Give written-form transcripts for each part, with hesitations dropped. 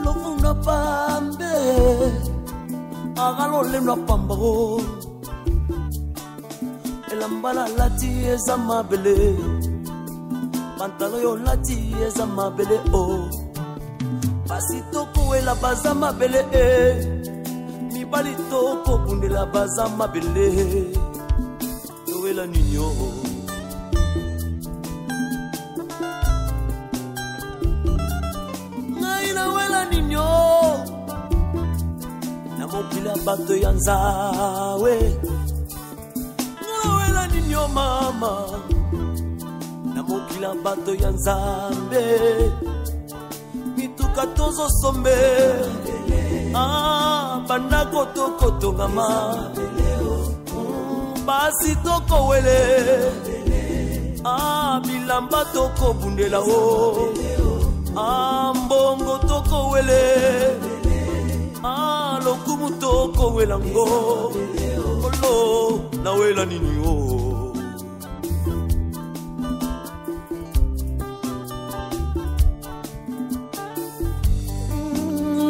Lofuna pambe akalolendwa pamba o elamba nalati eza mabele pantalo yo olati eza mabele o basi tokowela baza mabele e mibali tokobundela baza mabele towela nini o ngai nawela nini o na mokili ya bato ya nzawe nawela nini o mama na mokili ya bato ya nzambe mituka tozosombe ah, bandako tokotongama mm, basi tokowele ah, bilamba tokobundela o oh. ah, mbongo tokowele ah, lokumu tokowela ngo olo nawela nini o oh.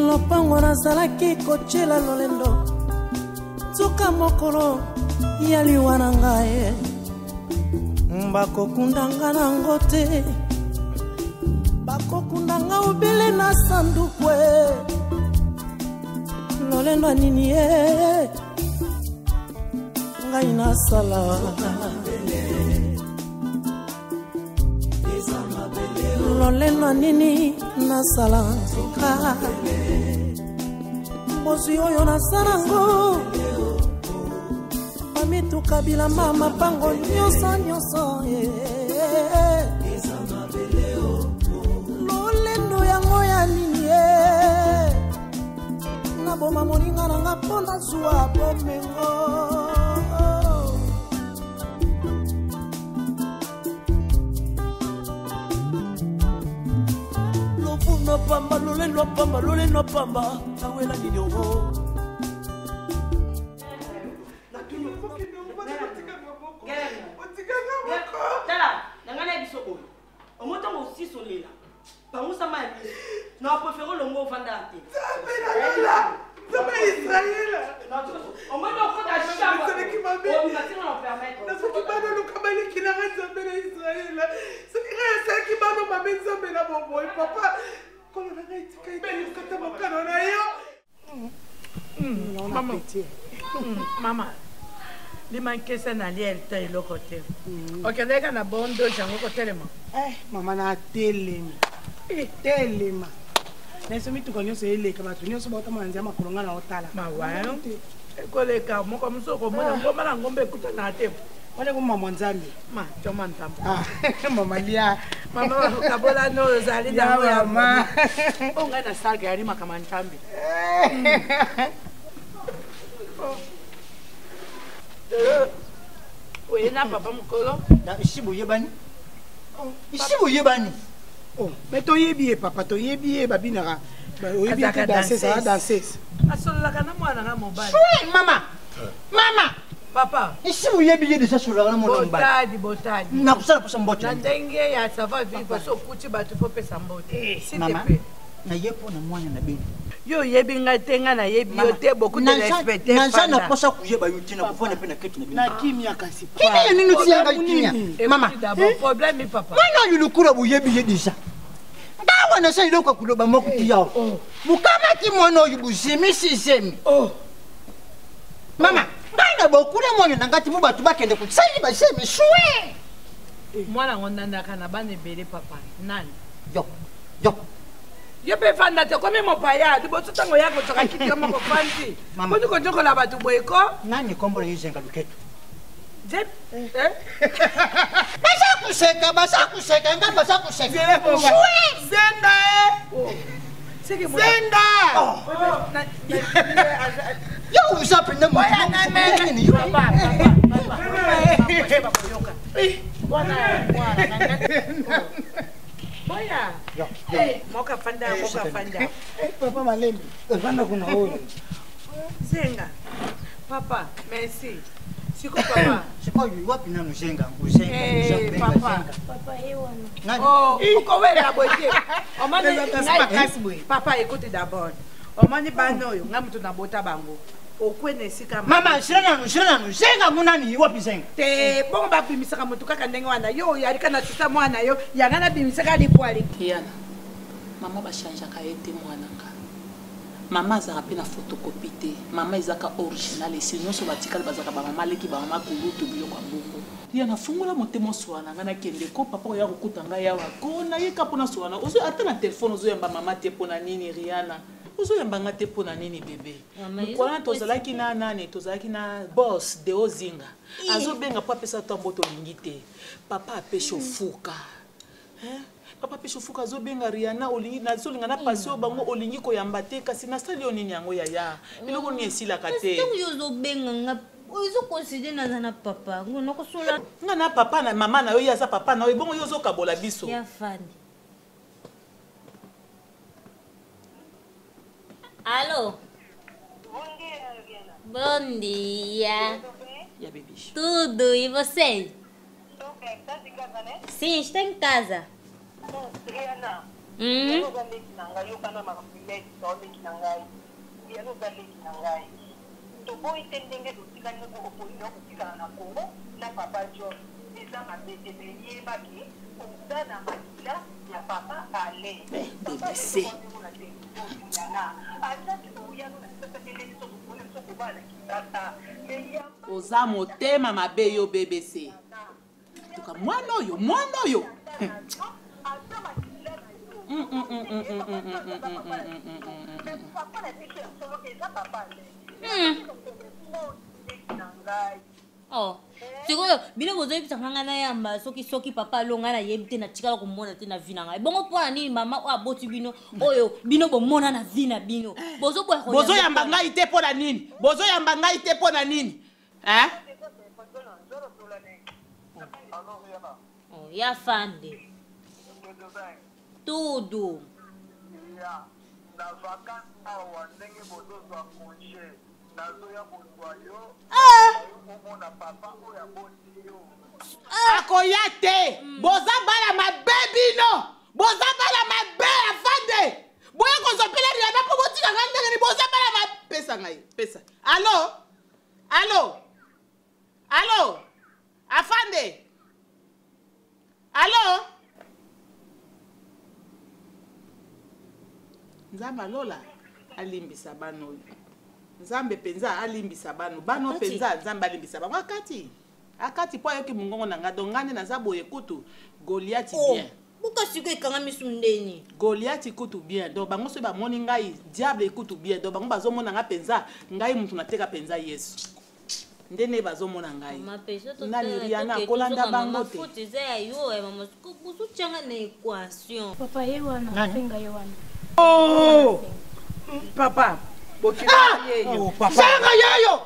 Lopango nazalaki kotyela lolendo nsuka mokolo ya liwa na ngai bakokunda nga nango te bakokunda nga obele na sandukwe lolendo nini ye ngai nasala lolendo nini nasala nzoka bozwi oyo nasala ngo bamituka bilamba mapango nyonso nyonso eh. lolendo yango ya nini eh. naboma moninga na nga mpo nazwa bomengo Lofuna pamba lolendo pamba lolendo pamba nawela nini o Tala, na ngai na biso oyo. Omo ntango osisi olela. Pangusa mai ya miso. Na prefere olongo ofanda te. Nzambe na lola. Nzambe ya Israël. Omoni okota chambre. Obima tina na permettre. Nasoki bana luka baleki na ngai Nzambe na Israël. Soki ngai asalaki bana mabe Nzambe na bomoi papa. Kolo na ngai tika ete kata mokano na yo. Mama. Mama. Lima nkesa na lia elita eloko te. Okendeka na bondo jango kotelema. Eh, mama na telemi. Eh, telema. Na mituka nyonso eleka bato nyonso baotama na nzela makolo ngai na otala. Mawa. Ekoleka moko mosusu okomona ngomba na ngomba ekutana te. Wana ko mama Nzambe. Ma, toma Nzambe. Ah, mama lia. Mama kabola no ozali na ya mama. O ngai na salga yali makama Nzambe. Oye na papa mokolo. Na isi boyebani. Isi boyebani. Oh, mais toyebi ye papa, toyebi ye babinaka. Oyebi ye danseuse, aza danseuse. Asololaka na mwana na mobali. Mama. Mama. Papa. Esi oyebi ye deja sololaka na mwana mobali. Botadi, botadi. Nakosala posa mbote. Na ndenge ya savoir vivre so okuti bato fo pesa mbote. S'il te plaît. Naye mpo na mwana na bino. Yo oyebi ngai te, ngai nayebi yo te, beaucoup de respect te. Naza na posa koyeba yo te na kovanda mpe na keti na bino. Na kimia kasi. Kimia ya nini otia ngai kimia? Mama. D'abord problème papa. Mwana oyo lokola boyebi ye deja. Ngawa nasala eloko ya koloba moko ti yawa. Bokamati mwana oyo bozemisi zemi. Mama, ngai na bokula mwana na ngai ti mpo bato bakende kosali bazemi sue. Mwana yango nandaka na bana ebele papa. Nani? Yo, yo. Yo mpe fanda te okomi mopaya liboso ntango oya kozwaka kiti yo moko fandi boni konyokola bato boye ko nani kombo na ye zenga luketo eh? Baza koseka baza koseka nga baza koseka zenga e zenga yo oza mpenza moto nini yo Boya. Moka fanda, moka fanda. Papa malembe, fanda kuna oyo. Zenga. Papa, merci. Siko papa. Sikoyo wapi nanu zenga ngo zenga Eh, zenga papa. zenga. Papa ye wana. Nani? Oh, okowela boye te. Omoni Eza kasi ngai- makasi boye. Papa écoute d'abord. Omoni bana oyo ngai moto nabota bango. Okwe na esika Mama shira nanu shira nanu zenga ngo nani wapi zenga. te bongo babimisaka motu kaka ndenge wana yo oyalika na sisa mwana yo yanga nabimisaka lipwali Yana, mama bachangeaka ye te mwana nga. Mama azalaka mpe na photocopie te. Mama ezaka original esi nyonso batikali bazalaka bamama leki bamama kulutu biloko ya bongo. Yana fungola motema osola na ngai nakende ko papa oya kokuta ngai awa ko nayeka mpona sola na ozo ata na telefone ozoyamba mama te mpona nini Rihanna ozoyamba nga te mpona nini bebe Mama, mokolo wana ezo- tozalaki na nani tozalaki na boss Deo Zinga azobenga mpo apesa ntambo tolingi te papa apesi ofuka. Hein? Papa pesho fuka azobenga Rihanna olingi nazolinga na pasi oyo bango olingi koyamba te kasi nasali yo nini yango yaya eloko nini esilaka te Ntango yo ozobenga nga ozoconsidere naza na papa ngo nakosola nga na papa na mama na yo ye aza papa na yo ebongo yo ozokabola biso ya fandi. Alô? Bom dia. Ya bebe Tudo, e você? Sim, está em casa. Hum? Bbc oza motema mabe yo bbc tuka mwana oyo mwana oyo. Mm, mm, mm, mm, mm, mm, mm, mm, mm, mm, mm, mm, mm, mm. Oh. Sikoyo bino bozoyebisaka ngai nayamba soki soki papa alo ngai nayebi te natikala komona te na vi na ngai bongo mpo na nini mama oyo aboti bino oyo bino bomona na vi na bino bozoboya koyamba Bozoyamba ngai te mpo na nini bozoyamba ngai te mpo na nini Hein? Oh, ya fande tudo. Akoya te boza bala mabe bino boza bala mabe afande boya kozwa mpela Rihanna mpo botika ngai ndenge nini boza bala mabe pesa ngai pesa alo alo alo afande alo nzambe alola alimbisa bana oyo nzambe mpenza alimbisa bano bano Akati. mpenza nzambe alimbisa bango akati akati mpo ayoki mongongo na ngai donc ngai nde naza boye kutu goliati Oh, bien buka sikoyo ekanga misu ndeni goliati kutu bien donc bango soki bamoni ngai diable kutu bien donc bango bazomona ngai mpenza ngai mutu nateka mpenza yesu nde nde bazomona ngai nani Rihanna kolanda bango te faute eza ya yo ya mama bozotyanga na équation. Papa ye wana Nani? asenga ye wana. Oh! Papa bokila yeyo Oh, papa. Zenga yeyo.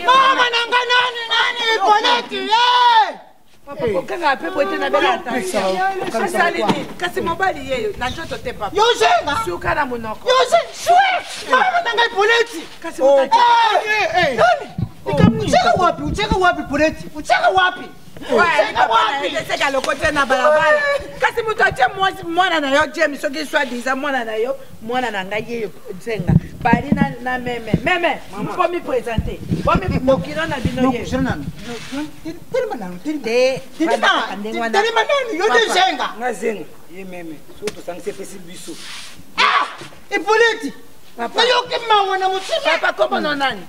Mama nanga nani nani Ipoliti ye. Papa kokanga mpe boye te na bela attention asali nini kasi mobali yeyo na nzoto te papa Yo zenga. suka na monoko Yo zenga. Shwe. Mama nanga Ipoliti. Kasi moto Eh, Nani? Ucheka wapi? Ucheka wapi Ipoliti? Ucheka wapi? Ucheka wapi? eseka loko te na balabala kasi moto atie mwasi mwana na yo james soki swadisa mwana na yo mwana na ngai yeyo nzenga bali na, na meme meme mpo mipresente bokilo na bino No, ye shira nanu. Telema nanu, telema. te Telema. vandaka ndenge wana. Telema nanu, yo nde Papa. zenga. Nga zenga ye meme soki tosangisi epesi biso. Ah! Ipoliti. Papa. Nayoki mawa na motema. Papa kombono nani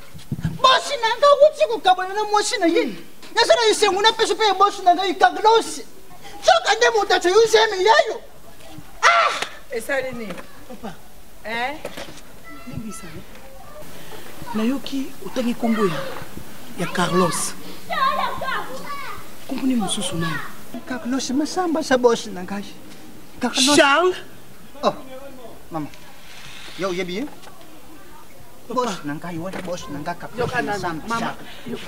Bosi na ngai awuti kokabana na mwasi na ye. Naza na esengo napesa mpe ya bosi na ngai Carlos. Soka nde moto atyo yo zemi yayo. Esali nini? Papa Eh? limbisa nayoki otangi nkombo ya ya Carlos komponi mosusu nani Carlos Masamba sa bosi na ngai. Carlos. Charles. Oh, mama. Yo oyebi ye? Bosi na ngai wana bosi na ngai Carlos Yoka nanu Masamba. mama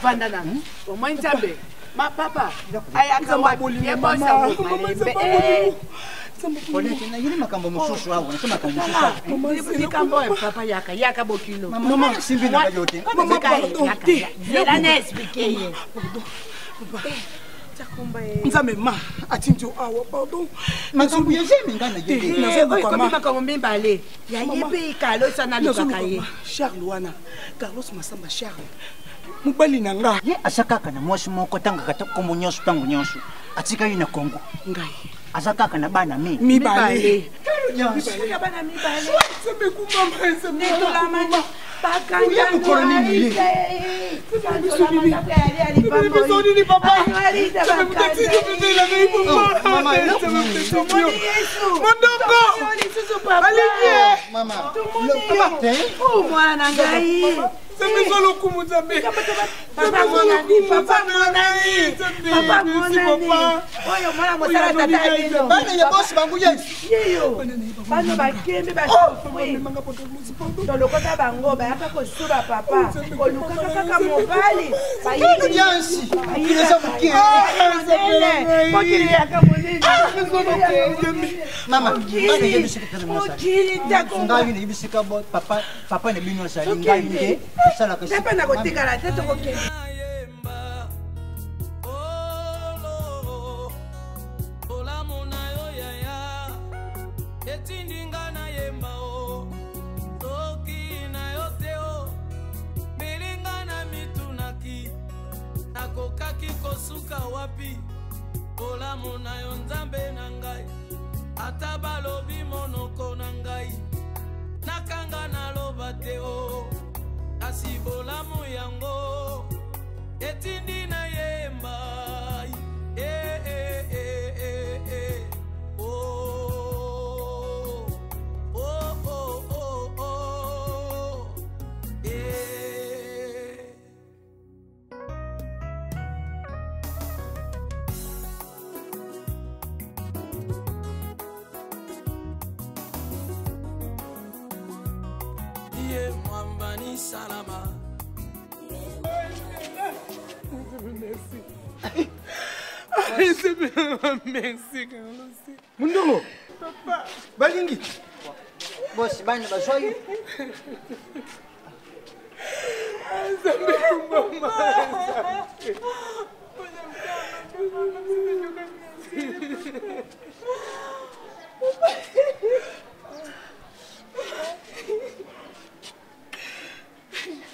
vanda nanu omoi nzambe Ma papa ayaka wapi? Ye bosa malembe. Eh. Oleke nayini makambo mosusu awa nase makambo mosusu awa. Likambo oyo papa yaka yaka bokilo. Mama simbi na yo te. Mama pardon te. Zela na expliquer ye. Nzambe ma atindi yo awa pardon. Makambo ya zemi ngai na ye. Oyo makambo mibale. Ya ye mpe Carlos analukaka ye. Charles wana Carlos Masamba Charles mobali na nga. Ye aza kaka na mwasi moko atangaka nkombo nyonso ntango nyonso atikali na Congo. Ngai aza kaka na bana mingi mibale. Bana mibale. Nzambe kumama nzambe kumama. Oya mokolo nini ye? Mondongo mwana na ngai Nzambe zwa lokumu Nzambe. Papa monani, papa monani, papa monani. Oyo mwana mosala tata ya bino. Bana ya bosi bangu yesu. Yeyo. Bano bakembi basofri. Tolokota bango bayaka kosuba papa. Kolukaka kaka mobali. Bayibi. Eza moke. Mokili yaka monene. Mama, ngai nayebisi kaka Mokili tako. Ngai nayebisi ka papa papa na bino azali ngai nde tosalaka Pepe nakotikala te tokokende. Bolamu na yo yaya etindi nga nayemba o soki na yo te o milinga na mitunaki nakokaki kosuka wapi bolamu na yo nzambe na ngai ata balobi monoko na ngai nakanga naloba te o kasi bolamu yango etindi nayemba eh, eh, eh, eh, eh. Oh, oh, oh, oh, oh. Eh. Ye mwamba ni salama. Merci. Merci Carlos. Mundongo. Balingi. Bosi bana bazwa yo. Nzambe mama.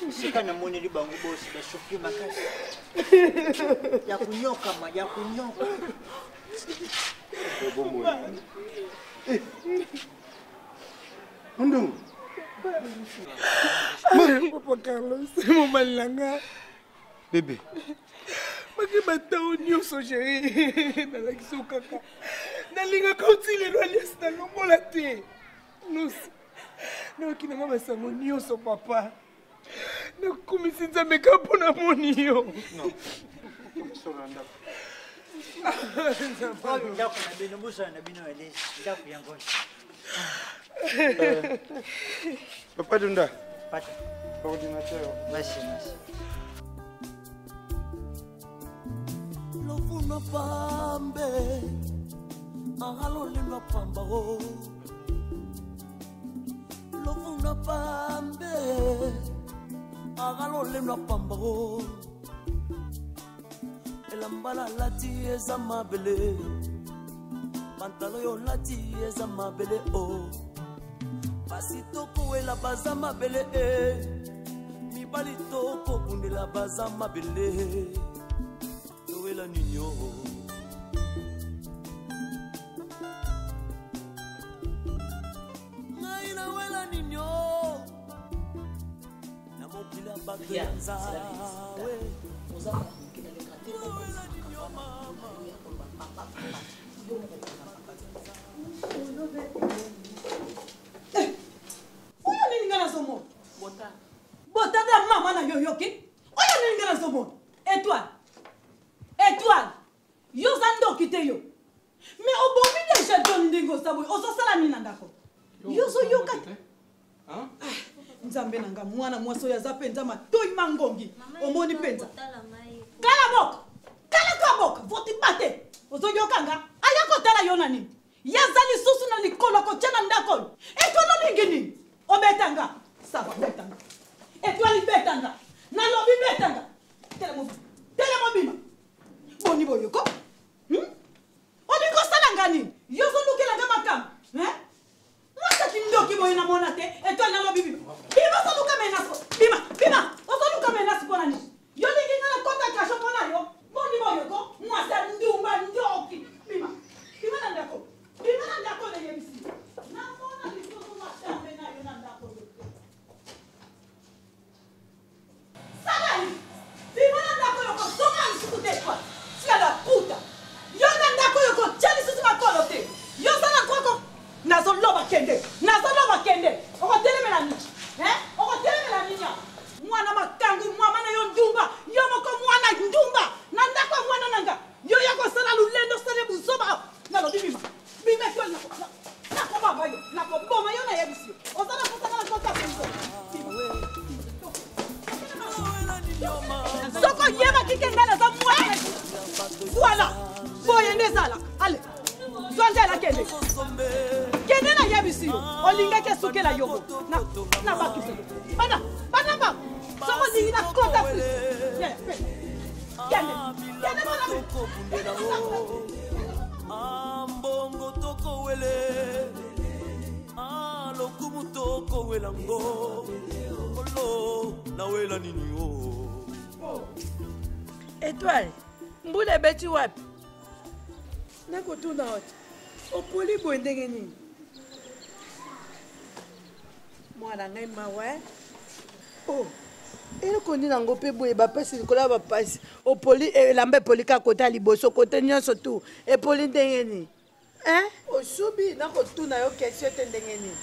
Sika namoneli bango bosi basofri makasi ya kunyokama ya kunyoka. Mundongo. Papa Carlos, mobali na nga. Bebe. Baki batao nyonso chéri nalakisi yo kaka nalingaka oti lelo alias nalongola te nusi nayoki nanga basango nyonso papa nakumisi nzambe ka mpo namoni yo. Oyo ndako na bino bozala na bino alezi ndako yango. Papa Dunda. Pata. Ordinateur. Merci, merci. Lovuna pambe ahalolelwa pamba o lovuna pambe ahalolelwa pamba o elamba nalati eza mabele pantalo yo olati eza mabele o basi tokowela baza mabele e mibali tokobundela baza mabele towela nini o ngai nawela nini o na mokili ya bato ya nzawe. Oyo nini nga nazomona? Botata ya mama na yo yoki. Oyo nini nga nazomona? Étoile. Étoile. Yo oza ndoki te yo. Mais obomi deja John ndenge oza boye. Ozosala nini na ndako? Yo ozoyoka te. Ah, Nzambe na nga mwana mwasi oyo aza mpenza matoi mangongi. Omoni mpenza. Kala moko. Kala. mboka voti bate ozoyoka nga aya kotala yo na nini ye aza lisusu na likolo kotya na ndako oyo etoile olingi nini obeta nga sava beta nga etoile beta nga nalobi beta nga telemo bima boni boyoko hmm? Olingi kosala nga nini? Yo ozolukela nga makambo eh? Mwasi ya kindoki boye namona te. Etoile nalobi bima. Bima ozoluka menace. Bima, bima. Ozoluka menace mpo na nini? Yo olingi nga nakota kasho mpo na yo? Boni boye ko? Mwasi ya ndumba ndoki. Bima. Bima na ndako. Bima na ndako nayebisi. Namona lisusu matambe na yo na ndako yo. Salali! Bima na ndako oyo kozonga lisusu te toi. Tia la puta. Yo na ndako oyo kotia lisusu makolo te. Yo oza na droit ko nazoloba kende. Nazoloba kende. Okotelemela nini? Hein? Okotelemela nini awa? Mwana makangu mama na yo ndumba. Yo moko mwana ndumba. Na ndako ya mwana na nga. Yo ya kosala lulendo osali buzoba awa. Nalobi bima. Bima etoile nakobamba yo. Nakoboma yo nayebisi yo. Oza na posa nga nakota prison. Soki oyebaki ke ngai naza mwana voilà boye nde ezalaka ale zwa nzela kende kende nayebisi yo olingaki esukela yo na bakisa bana bana ba soki olingi nakota prison kende kende bana Mbongo tokowele ah, lokumu tokowela ngo olo nawela nini o Etoile, mbula ebeti wapi? Nakotuna oti opoli boye ndenge nini? Mwana ngai mawa eh? Oh, eloko nini yango mpe boye bapasi likolo ya bapasi opoli eh, elamba epoli kaka kota liboso kote nyonso tu epoli ndenge nini eh? Osubi nakotuna yo question te ndenge nini?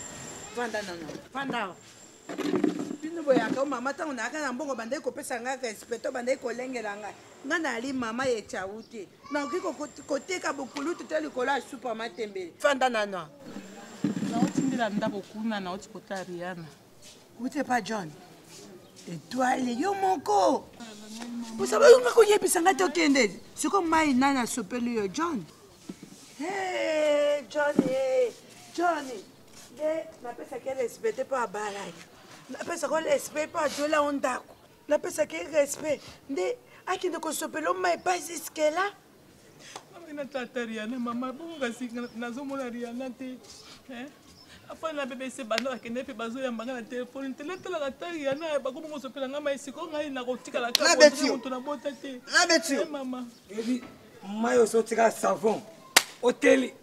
Vanda nano, vanda awa. Bino boyaka o mama ntango nayaka na mbongo bandaki kopesa ngai respect to bandaki kolengela ngai. Ngai nayali mama ya echau te, nakoki koteka bokulutu te likolo ya supu ya matembele. Fanda nano. Naotindela ndako kuna, naoti kotala Rihanna. Ute pa John. Etoile yo moko. Posa bayonga koyebisa ngai tokende. Siko mai nani asopeli yo John? Hey, John, hey, John. Nde napesaki ye respect mpo abalaki. Napesaka ye respect mpo ajola yo ndako. Napesaki ye respect nde akende kosopela yo mai pas jusque là. Na tata Rihanna mama bongo kasi nazomona Rihanna te. Eh? Afani na BBC banda bakende mpe bazoyamba ngai na telefone te natalaka ta Rihanna bakomi kosopela ngai mai sikoyo ngai nakotikala kaka moto nabota te. Nabeti yo. Eh, mama. Ebi mai osotika savon oteli.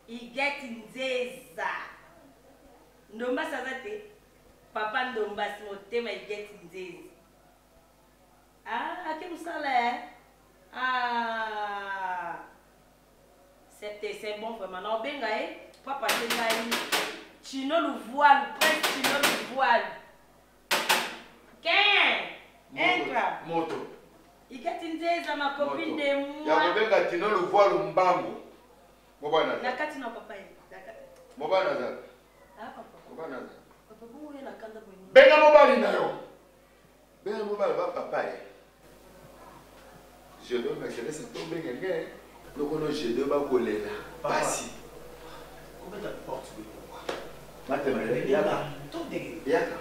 Igeti Nzeza. Ndombasi aza te. Papa Ndombasi motema Igeti Nzeza. Ah, ake mosala eh. Ah. C'est c'est bon vraiment. Na obenga ye papa te ngai. Chino Luvualu, prince Chino Luvualu. Ken, entra. Moto. Igeti Nzeza ma copine de moi. Ya kobenga Tino Luvualu mbango. Mobali na Na kati na papa ye. Mobali na zala. Ah papa. Mobali na zala. Papa bongo ye na kanda boye. Benga mobali na yo. Benga mobali ba papa ye. Jedon na kelesa to benga nge. Lokono Jedon ba kolela. Pasi. Kobeta porte boye pourquoi? Matembele yaka. Yaka.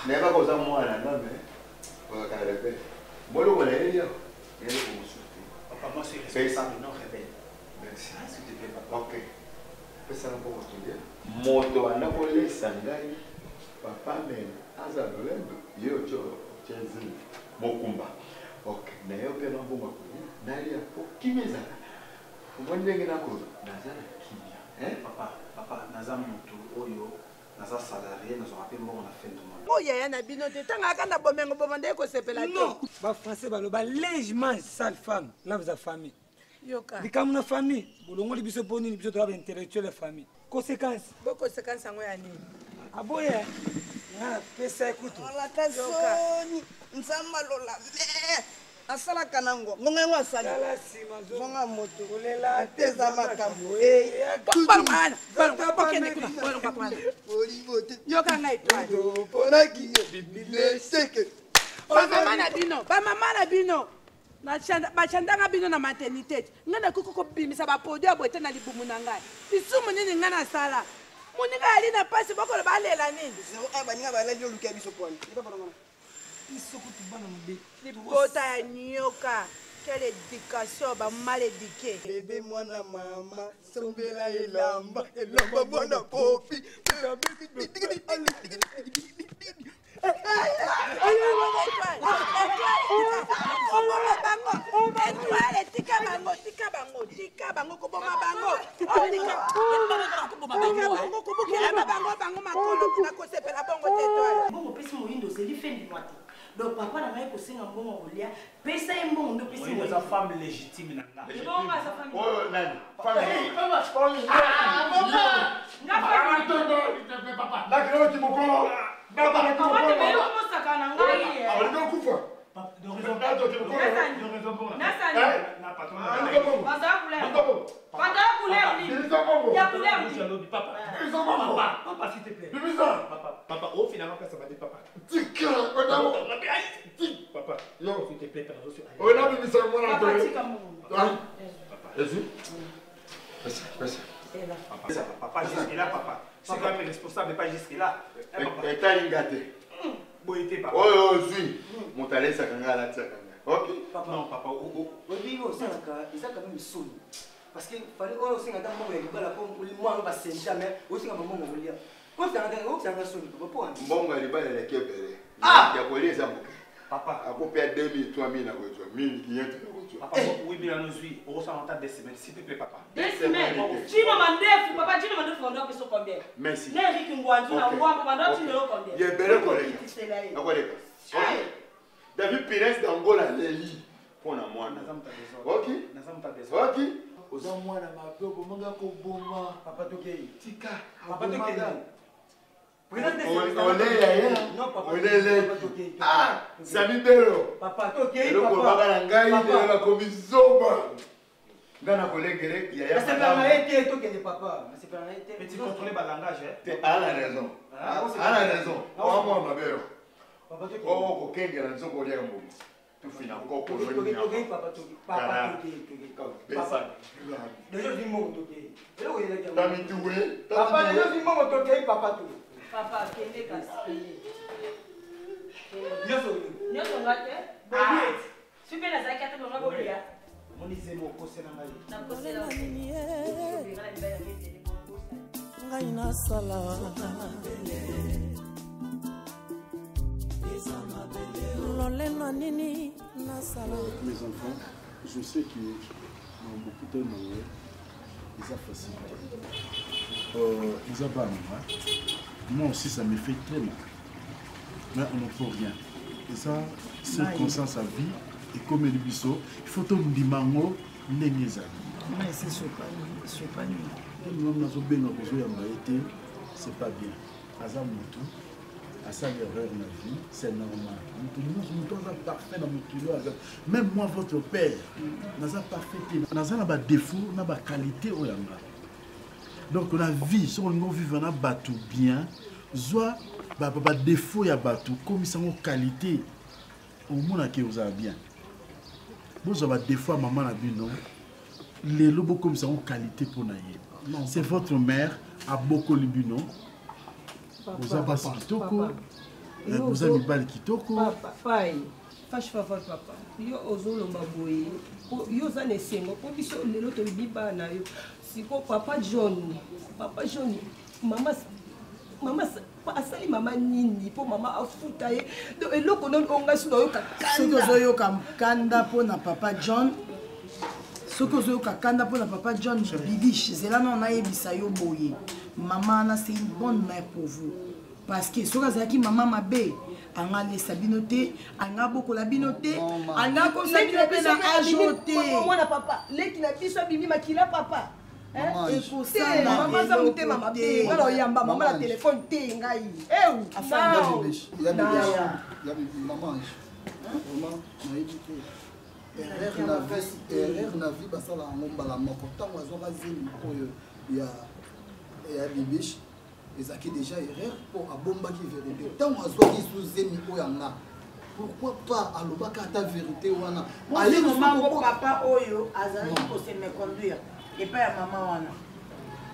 Nayeba koza mwana nga me. Ozalaka rebelle. Boloko na ye yo. Eloko mosusu te. Papa, moi je suis responsable, non rebelle. Merci. Ah, s'il te plaît, papa. Ok. Pesa na mbongo tolia. Moto anda kolesa ngai papa me aza lolendo ye otyo otye mokumba. Ok, na yo mpe na mbongo ya kolia nalia po kimia ezala. Omoni ndenge nakoloba naza na kimia. Hein? Papa, papa, naza moto oyo naza salarié, nazwaka mpe mbongo na fin du mois. Oyo yaya na bino te, ntango ayaka na bomengo bobandaki kosepela te. Non, ba français baloba légement sale femme lave sa famille. Yoka. Likambo na famille, bolongoli biso mpo nini biso toza ba intellectuel ya famille. Conséquence. Bo conséquence yango ya nini? Aboye nga napesa ye kutu. Alaka soni nzambe alola me asalaka na ngo ngonga yango asali zonga moto kolela te eza makambo yoka ngai mponaki yo seke bamama na bino bamama na bino. Bachandanga bino na maternité te. Ngai nakoki kobimisa baproduit ya boye te na libumu na ngai. Lisumu nini ngai nasala? Moninga ali na mpasi, bokoloba alela nini? Baninga balali oluka biso pwani. Biso kutu bana mabe. Libota ya nyoka. Quelle éducation, ba mal éduqué. Bébé mwana mama, sombela elamba, elamba mwana popi. Étoile, tika bango, tika bango, tika bango, koboma bango. Bango, kobukela bango, bango makolo, nakosepela bongo te, étoile. Mbongo opesi moyindo ozeli fendi mwa te. Donc papa na ngai kosenga mbongo kolia, pesa ye mbongo nde opesi moyindo aza femme légitime na nga. Ebongo aza femme. Oyo nani? Mosaka na ngai. Olingi okufa? Papa, s'il te plaît. Papa, oh, finalement, ça va dire papa. Papa, s'il te plaît, Papa, jusque-là, papa. C'est quand même responsable, pas jusque-là. Etalinga te. Boye te, papa. Oyo ozwi moto alesaka ngai, alatisaka ngai, ok. Non, papa. Oyebi osalaka eza quand même soni, parce que fallait oyo osenga ata mbongo ya libala po mwana basenja, mais osenga bambongo kolia, okisanga soni, papa, po wana. Mbongo ya libala eleki ebele, ya kolia eza moke. Papa. Akopea 2000, 3000 na kozwa 1000 kiyetu na kozwa. Papa, oui, mais on ozwi okosala ata 2 semaines, s'il te plaît, papa. 2 semaines. Chino mandefu, papa, chino mandefu bando apeso combien? Merci. Na Eric Ngwanzu na Ngwambo bando chino yo combien? Ya ebele koleka, akoleka. David Pires d'Angola leli mpo na mwana, ok. Ok, oza mwana mabe, obomanga koboma. Papa, tokei. Tika. Papa, tokei. Oleya ye, oleleki Sami Belo. Papa, tokei. Eloko olobaka na ngai lelo, nakomi zoba, nga na kolengele yaya. Nasepela na ye te, tokende, papa, nasepela na ye te. Mais tu contrôles ba langage, hein? Te, ala raison, ala raison, oamwa mabe yo oo kokengela nzoko oliaka mbuma tufina. Tokei, papa, tokei, papa, tokei, tokei, papa. Déjà ozwi mbongo, tokei. Eloko ezalaki. Tamituwe. Papa, déjà ozwi mbongo, tokei, papa, tokei. Papa, kende kasi, kende. Nyonso. Nyonso nga te, bolie si mpe nazalaki ata bonga bolia. Moni zemo okosela ngai. Nakosela. Ngai nasala lolendo nini nasala? Mes enfants, je sais que dans beaucoup de temps, eza facilité. Eza bana, moi aussi ça me fait très mal. Mais on ne peut rien. Eza circonstance ya vie ekomeli biso, il faut tondima yango ndenge ezali. Mama, nazobenga kozoyamba ye te, c'est pas bien. Aza motu, asali erreur na vie, c'est normal. Motu nyonso, motu aza parfait na mokili oyo aza. Même moi, votre père, naza parfait te, naza na badéfaut na baqualité oyo yanga. Donc na vie, soki olingi ovivre na bato bien, zwa badéfaut ya bato, komisa yango qualité, omonaki ozala bien. Bozwa badéfaut ya mama na bino lelo, bokomisa yango qualité mpo na ye. C'est votre mère, abokoli bino, boza basi kitoko, boza mibali kitoko. Pai fashe favor, papa, yo ozoloba boye, yo oza na esengo mpo biso lelo toyebi bana yo. Siko papa John, papa John, mama, mama asali mama nini mpo mama afuta ye? Donc eloko noni oyo ngai so nayoka? Soki ozoyoka kanda mpo na papa John, soki ozoyoka kanda mpo na papa John, Bibiche, zela nano nayebisa yo boye. Mama wana, c'est une bonne mère pour vous, parce que soki azalaki mama mabe, anga alesa bino te, anga abokola bino te, anga akosa bino mpe na age oyo te. Mwana papa, leki na biso abimi makila, papa. Mama aza motema mabe. Nga na oyamba mama na telefone te, ngai. Mama, vraiment nayebi te. Erreur na vie, erreur na vie basala yango mbala moko. Ntango azwaka zemi oyo ya Bibiche, ezalaki déjà erreur mpo abombaki vérité. Ntango azwaki su zemi oyo yanga Pourquoi pas alobaka ata vérité wana? Aye papa oyo azalaki kose méconduire epai ya mama wana.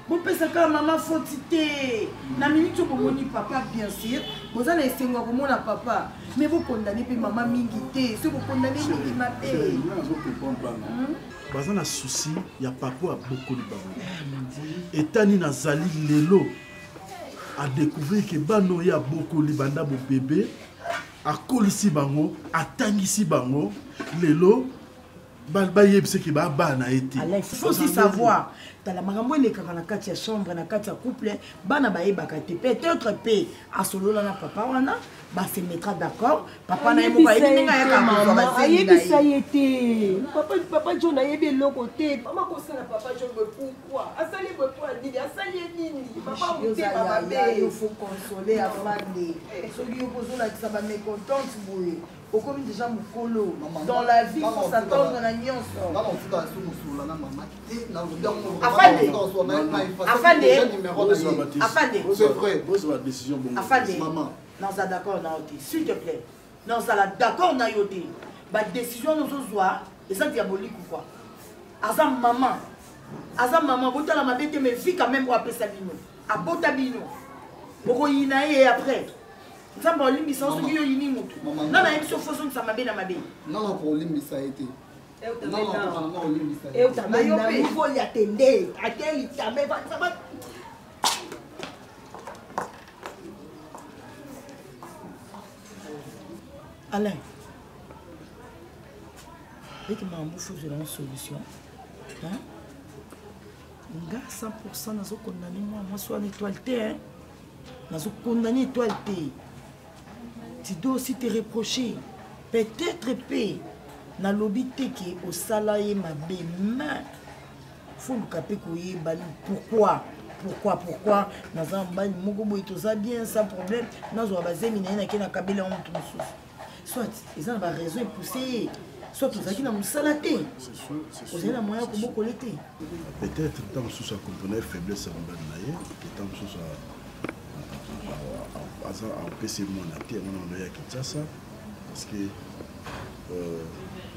Bopesaka mama foti te na miniti oyo bomoni papa, bien sûr boza na esengo ya komona papa, mais bokondane mpe mama mingi te. Soki bokondane mingi, mabe. Baza na souci ya papa abokoli bango etani nazali lelo adécouvrir ke bana oyo abokoli banda bobebe, akolisi bango, atangisi bango, lelo bayebisaki babana na ye te. Faut aussi savoir, tala makambo elekaka na kati ya chambre, na kati ya couple, bana bayebaka te. Peut-être mpe asolola na papa wana, base mettra d'accord. Papa na ye moko ayebi ndenge ayaka kozwa bazemi na Ayebisa ye. Ye te, papa John ayebi eloko te. Mama kosala papa John boye pourquoi? Asali boye mpo ya nini? Asali ye nini? Papa motema mabe. Yo faut consoler afande. Soki yo kozolakisa bamécontente boye, okomi déjà mokolo. Dans la vie, faut s'attendre na nyonso. Afande. Afande. Afande. Bozwa décision bongo. Afande, naza d'accord na yo te, s'il te plaît. Nazala d'accord na yo te. Badécision nozozwa eza diabolique quoi. Aza mama, aza mama, botala mabe te, mais vie quand même oyo apesa bino, abota bino, okoyina ye après, Nzambe olimbisa yo soki yo oyini motu. Nga nayebi so fozongisa mabe na mabe. Nana kolimbisa ye te. Nana kolimbisa ye. Na yo mpe. Eutamenovolia te nde ate litame. Alain, eke makambo fozwela ngo solution, hein? Nga 100 nazokondane mwa mwasi wana étoile te, hein? Nazokondane étoile te. Tu dois aussi te reprocher peut-être mpe. Nalobi te ke osala ye mabe, mais foluka mpe koyeba pourquoi, pourquoi, pourquoi. Naza mobali moko boye, toza bien sans problème, nazwa bazemi na ye, nake nakabeli yango moto mosusu. Soit eza na baraison epousse ye, soit ozalaki na mosala te, ozali na moyen ya kobokola te. Peut-être ntango mosusu acomprendre faiblesse ya mobali na ye, ntango mosusu aza apesi mwana te, yango na ya Kinshasa, parce que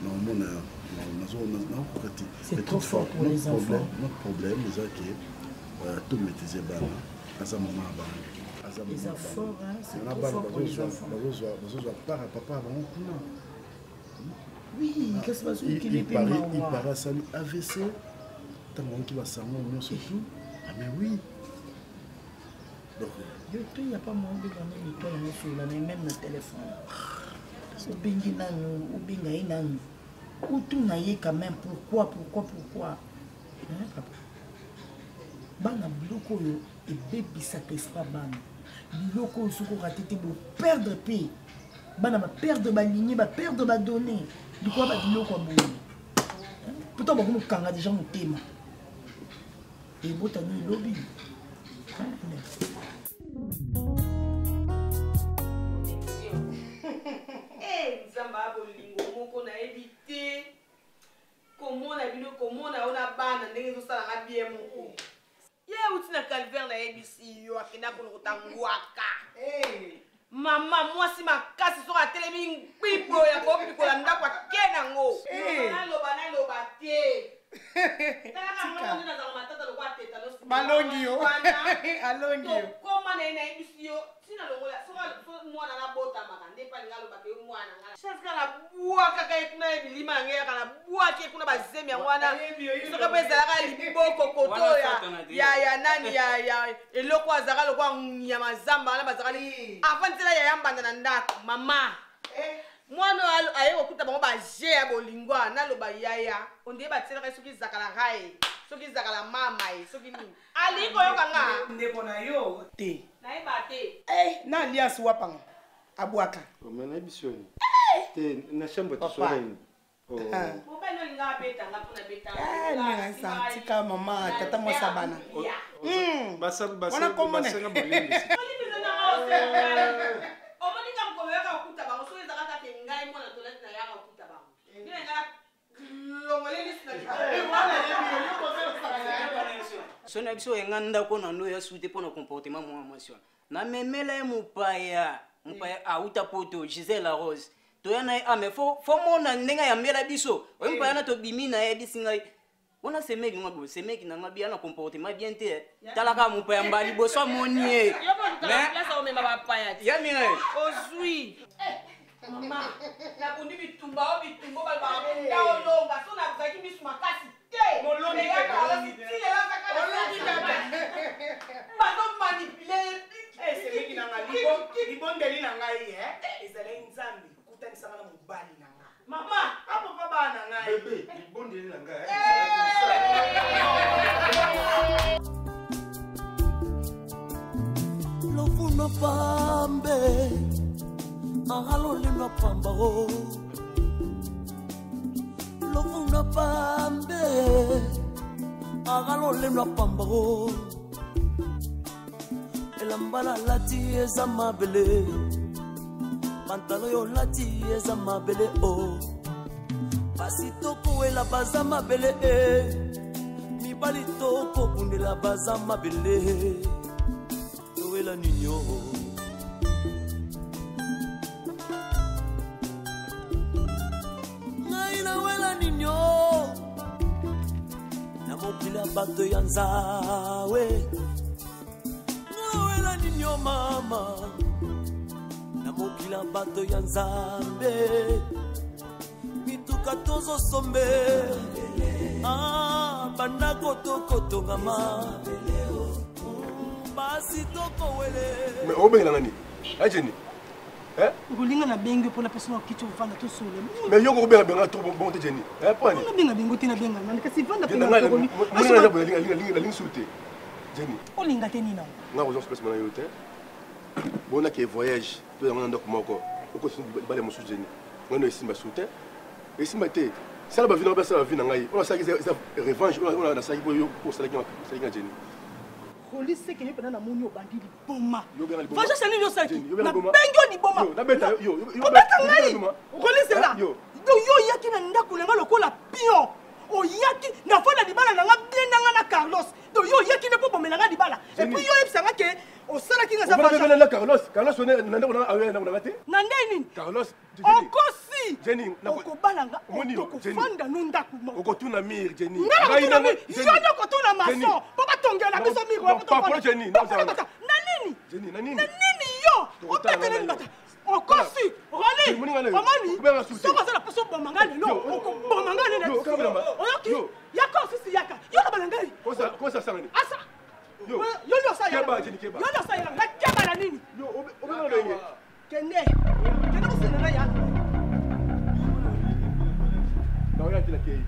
naomona nakokoka te. C'est trop fort pour les enfants. Notre problème eza ke tomaîtrise bana. Aza mama na bango, aza mama Eza na bango. fort, hein, c'est Wana trop bana fort pour les enfants. Bazozwa part ya papa ya bango kuna. Oui, kasi bazokende mpe Il mawa. paraît asali AVC ntango bangoki basango nyonso tout. Ah mais oui, donc Yo to ya pa moyen obengana étoile yango, osolola na ye même na téléphone. Obengi nanu, obenga ye nanu, otuna ye quand même pourquoi, pourquoi, pourquoi, hein, papa. Bana, biloko oyo ebebisaka esprit bana. Biloko oyo soki orate te, boperdre mpe bana, baperdre baligne, baperdre badonné likoya babiloko ya boye. Pourtant bakomokanga déjà motema, ebota nini lobi. Eh, Nzambe ya bolingo moko, nayebi te komona bino, komona yo na bana ndenge ezosalanga bien moko. Ye euti na calvaire, nayebisi yo, akenda kolokota ngwaka. Mama mwasi makasi, soki atelemi mpipo ya kopikola ndako, ake nango. Naloba, naloba te. Talaka ngo nde nazala matata lokola tetanos. Balongi yo. Alongi yo. Tokóma na ye, nayebisi yo, ntina longola soki mwana nabotamaka nde epalinga alobaka yo mwana nga sasika nabwakaka ye kuna, ye bilima yango eyaka, nabwaki ye kuna bazemi yango wana. Soki mpe ezalaka liboko koto ya nani ya eloko, azalaka lokola nyama zamba wana bazalaka avant nzela ya yambanda na ndako. Mama mwana oyo aye kokuta bango baje ya bolingo, naloba yaya ondeye batielaka ye soki zakala raye, soki zakala mama ye, soki nini, alingi koyoka nga. Ndeko na yo te. Nayeba te. Na alliance wapanga abwaka. Me nayebi soni te na chambre. Papa. Tosolani. Mobali olinga abetanga mpona Ndenge tika mama, tata mwasi ya bana. Wana kombo na- Basenga bolimbisi. Omoninga mokolo yaka kokuta bango, soki ezaka kaka ngai mwana tolati na yaka kokuta bango, nde na ngai longole lisu na. So na biso yenga ndako na ndo ya sute mpo na comportement mwa mwasi wana. Namemela ye mopaya, mopaya auta poto, Gisele La Rose. Toya na ye ah mais fo fo mona ndenge ayambela biso. Oyo mopaya na tobimi na ye ayebisi ngai wana semeki nga boye semeki na nga bia na comportement bien te eh. Tala kaka mopaya mbala liboso amoni ye. Yo mpe olukaka Mais- place omema bapaya ti. Ya Mireille. Ozwi. Mama, nabundi bitumba o bitumba balobaka bunda olonga so nazalaki misu makasi te. Molongi Eyaka kaka. alasi ti lelo azaka na Olongi kati ya kaka. bazomanipule Semeki na nga libondeli na ngai ezalaki Nzambe kutanisanga na mobali na nga mama apopa bana na ngai. Bebe, libondeli na ngai. Lofunwa pambe ahalolelwa pamba o lofunwa pambe ahalolelwa pamba o elamba nalati eza mabele pantalo oyo olati eza mabele o basi tokowela baza mabele e mibali tokobundela baza mabele towela nini o ngai nawela nini o na mokili ya bato ya nzawe nawela nini o mama na mokili ya bato ya nzambe mituka tozosombe ah, bandako tokotongama basi tokowele. Mais obengela nani? Ajeni. Eh? Okolinga nabengi yo mpona mpesa na okiti ovanda tosolo. Mais yo kobenga benga trop bon te Jenny. Eh poni. Nabenga bengo te, nabenga nani kasi? Vanda mpe. Nalingi su te. Jenny. Olinga te nini? Nga kozwa space mona yo te. Bona ke voyage to yango na ndako moko. Okosi bale mosusu Jenny. Nga no esimba su te. Esimba te. Sala ba vie na ba sala vie na ngai. Ona salaki eza revanche, ona nasalaki po yo osalaki osalaki na Jenny. Roli seke yo mpena namoni obandi liboma. Yo benga liboma. Vengeance ya nini osalaki? Jenny, yo benga liboma. Nabengi yo liboma. Yo, nabeta yo, yo, yo, Kobeta yo, ngai. liboma. Roli zela. Yo. Donc yo oyaki na ndako na nga lokola pion, oyaki nafanda libala na nga bien na nga na Carlos. Donc yo oyaki nde mpo bomela nga libala. Jenny. Et puis yo oyebisa nga ke osalaki nga eza Obana vengeance. bena na Carlos, Carlos one na ndako na awe na ndako na te. Na nde nini? Carlos. Okosi. Jenny, okobala nga. Omoni yo, Jenny. Tokofanda no ndako moko. Okotuna mire Jenny. Nga na kotuna mire, yo nde okotuna Jenny. maçon mpo batongela biso mire Non, papa, Jenny, non, ça va. na nini? Jenny, na nini? Na nini yo? Tokotala Obetele ngai. bata okosi. Roli. Moninga na yo. Omoni Obenga suite. soki oza na mposa oboma nga lelo, Yo, okoboma nga lelo. Yo, okanga bilamba. Oyoki? Yo. Yaka osisi, yaka yo loba na ngai. Kosa kosa sanga ni. Asa. Yo. Yo nde osala. Keba, Jenny, keba. Yo nde osala nga keba na nini? Yo, obenga ndenge. Kende, kende kosenda na yana. Na oya tina kei.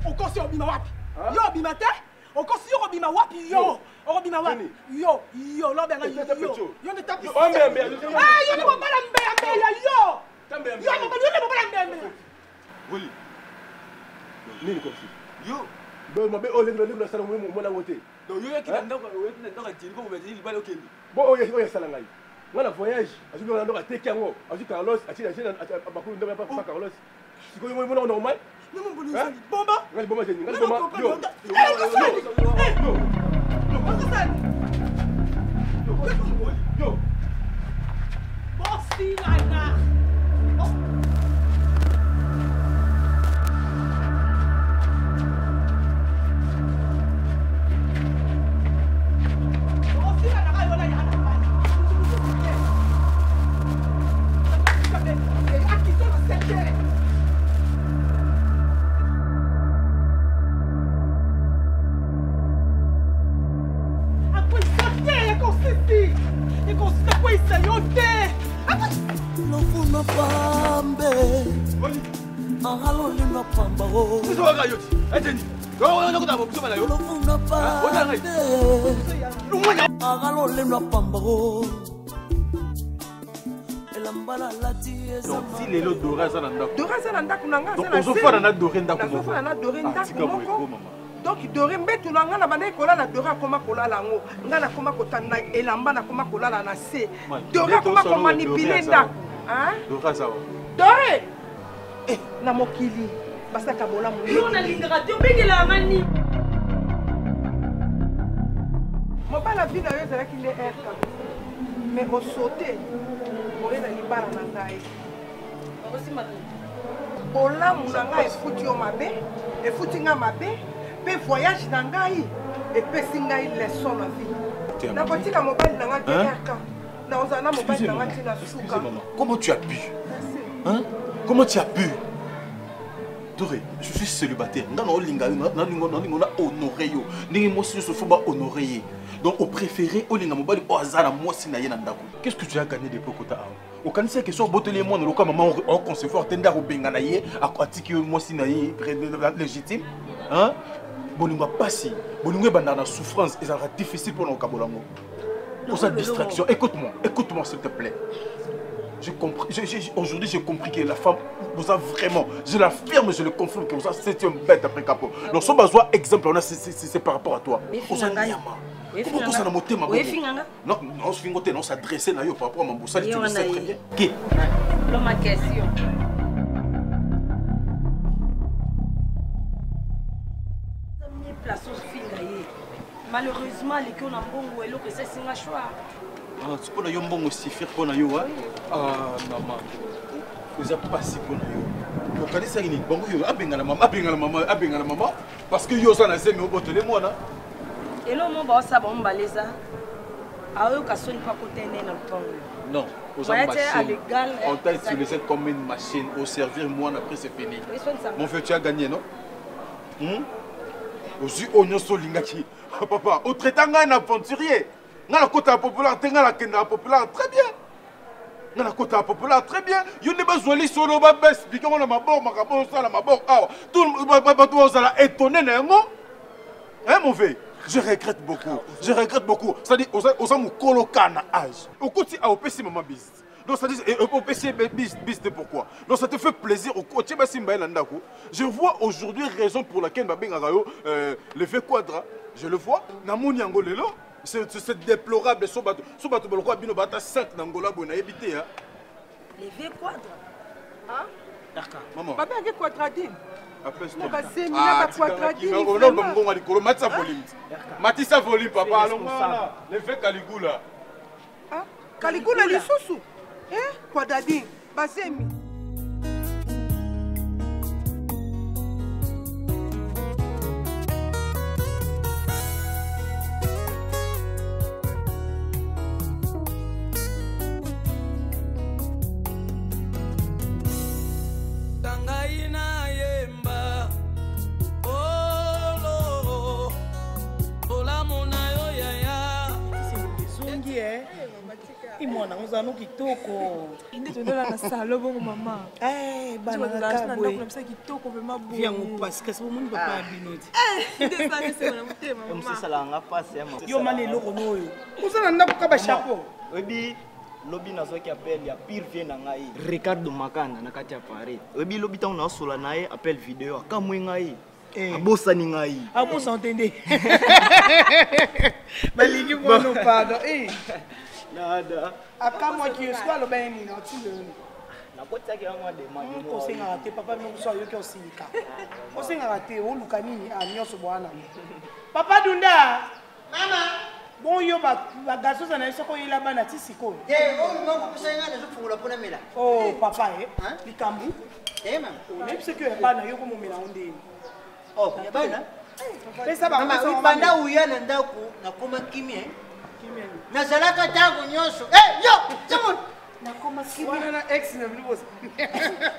Okosi, obima wapi yo? Obima te, okosi yo. Okobima wapi yo? Okobima wapi yo? Yo lobenga Eh, tata yo. Pecho. Yo nde tapisi. Yo, mbeya, mbeya, yo, yo. Eh, yo nde mobala mbeya mbeya yo. Ta mbeya, Yo mbeya. mobali, yo nde mobala mbeya mbeya. Roli. Nini kosi? Yo. Bo mabe o lengo lengo sala mo mo nango te. Donc yo oyaki na ndako, oyaki na ndako ya Jenny mpo bomela libala, okende. Bo oyo oyo sala ngai. Nga na voyage, azwi na ndako ateki yango, azwi Carlos, atie atie bakulu ndako ya papa Carlos. Sikoyo mo mo normal. Yo mobali ozali bomba. Nga liboma Jenny, nga Nga liboma. na Yo. comprendre. Eh, okosali. Eh, okosali. Yo. Bosilana. Bosilana ka yona yana bana. Akito na sete. Akwisa te, ekosisi. Ekosisi, akwisa yo te. Lofuna pambe ahalolelwa pamba o lofuna pambe ahalolelwa pamba o elamba nalati eza Donc ti lelo Dora aza na ndako? Dore aza na ndako na nga, aza Donc na ozofanda zemi. na Dore ndako moko? Nazofanda na Dore Ah, ndako tika boye moko. ko, mama. Donc Dore, mbeto na nga na bandaki kolala, Dore akoma kolala yango. Nga nakoma kotanda elamba, nakoma kolala na se. Ma, Dore nde akoma tosala oyo komanipule Dore aza ndako. Hein? Dora aza wa? Dore. Eh, na mokili basaka bolamu. Yo nalingaka te, obengelaka nga nini? Mobala vi na yo ezalaki nde rk, mais osote oye na libala na ngai. Bolamu na ngai efuti yo mabe, efuti ngai mabe, mpe voyage na ngai epesi ngai leçon na vie. Nakotika mobali na ngai te RK. Nakozala na mobali na ngai ti na suka. Comment tu as pu? Hein? Comment tu as pu? Doré, je suis célibataire. Nga na olinga yo, na lingo na lingo na honorer yo. Ndenge mwasi nyonso faut ba honorer ye. Donc au préféré olinga mobali oyo aza na mwasi na ye na ndako. Qu'est-ce que tu as gagné depuis okota awa? Okanisi ke soki oboteli ye mwana lokola mama oconcevoir te nde akobengana ye, atiki yo mwasi na ye légitime. Hein? Bolingo ya pasi, bolingo ebandaka na souffrance, ezalaka difficile mpona kokabola yango. Oza distraction. Écoute-moi, écoute-moi s'il te plaît. J'ai compris, aujourd'hui j'ai compris que la femme, vous a vraiment, je l'affirme, je le confirme que vous avez septième bête après capot. Donc, son besoin exemple, on a, c'est par rapport à toi. Oza nyama. Comment okosa na motema bongo? Non, non, ofingo te, non, s'adresser na yo par rapport à Mambosali, tu le sais très bien. Qui? L'homme a question. Place ofinga ye. Malheureusement aleki yo na mbongo eloko esalisi nga choix. Ah, mpo na yo mbongo suffire mpo na yo ah mama eza mpasi mpo na yo okanisaki nini bango yo abengana mama abengana mama abengana mama parce que yo oza na zemi obotole mwana eloko mo baosala bango mibale eza aoyoka soni mpo akota ene na lopango. Non, oza machine. On t'a utilisé comme une machine au servir moi après c'est fini. Mon frère, tu as gagné, non? Ozwi oyo nyonso olingaki papa otraita ngai na aventurier ngai nakota ya populaire te ngai nakenda ya populaire très bien ngai nakota ya populaire très bien yo nde bazwa lisolo baexplike yango na mabor makambo oyo osala mabor awa bato bazala étonné na yango. Hein, mon vieux? Je regrette beaucoup, je regrette beaucoup. C'est à dire oza mokolo ka na âge okoti awa opesi mama bise. Donc ça dit opesi bise bise te pourquoi? Donc ça te fait plaisir otie basimba ye na ndako. Je vois aujourd'hui raison pour laquelle babengaka yo le vieux quadra. Je le vois namoni yango lelo. C'est déplorable. So bato so bato balokwa bino bata 5 na Angola boye nayebi te hein. Le vieux quadra. Hein? Maman. Babengaki quadradine. Na basemi na baquadradine. Mbongo likolo matisa volume. Matisa volume papa alongwana. Le vieux Caligula. Ah, Caligula lisusu. Eh, quadradine, basemi. Ngai nayemba olo bolamu na yo yaya. Ezongi e imwana ozala no kitoko. Nde tozala na salo bongo mama. Eh, bana Tozala kaka na boye. ndako na biso ya kitoko vraiment boye. Yango pasi kasi bomoni papa ya bino te. Nde esala esengo na motema mama. Esalaka nga pasi ya Yo mani eloko no oyo. Oza na ndako ka ba chapeau. Oyebi lobi nazwaki appel ya pire vie na ngai Ricardo Makanda na kati ya Paris. Oyebi lobi ntango naosola na ye appel video akamwe ngai. Abosani ngai. Abosani te nde. Balingi mwana pardon. Eh. Nada. Akamwaki yo sikoyo aloba ye nini otindi yo nini? Nakotisaki yango demande. Kosengaka te papa bino biso ayoki osilika. Osengaka te oluka nini a nyonso bwana. Papa Dunda. Mama. Bon yo ba ba gasoza na yo soko oyela bana ti sikoyo. Te oyo moko opesa ngai nazofungola mpo namela. Oh papa eh. Likambo. Eh mama. Oyebi soki oyo ya bana yo komomela ngo ndeni. Oh ya bana. Pesa bango Mama, pesa bango banda bamela. uya na ndako nakoma kimia. Nazalaka ntango nyonso. Eh yo, Simon. Nakoma kimia. Wana na ex na bino bosa.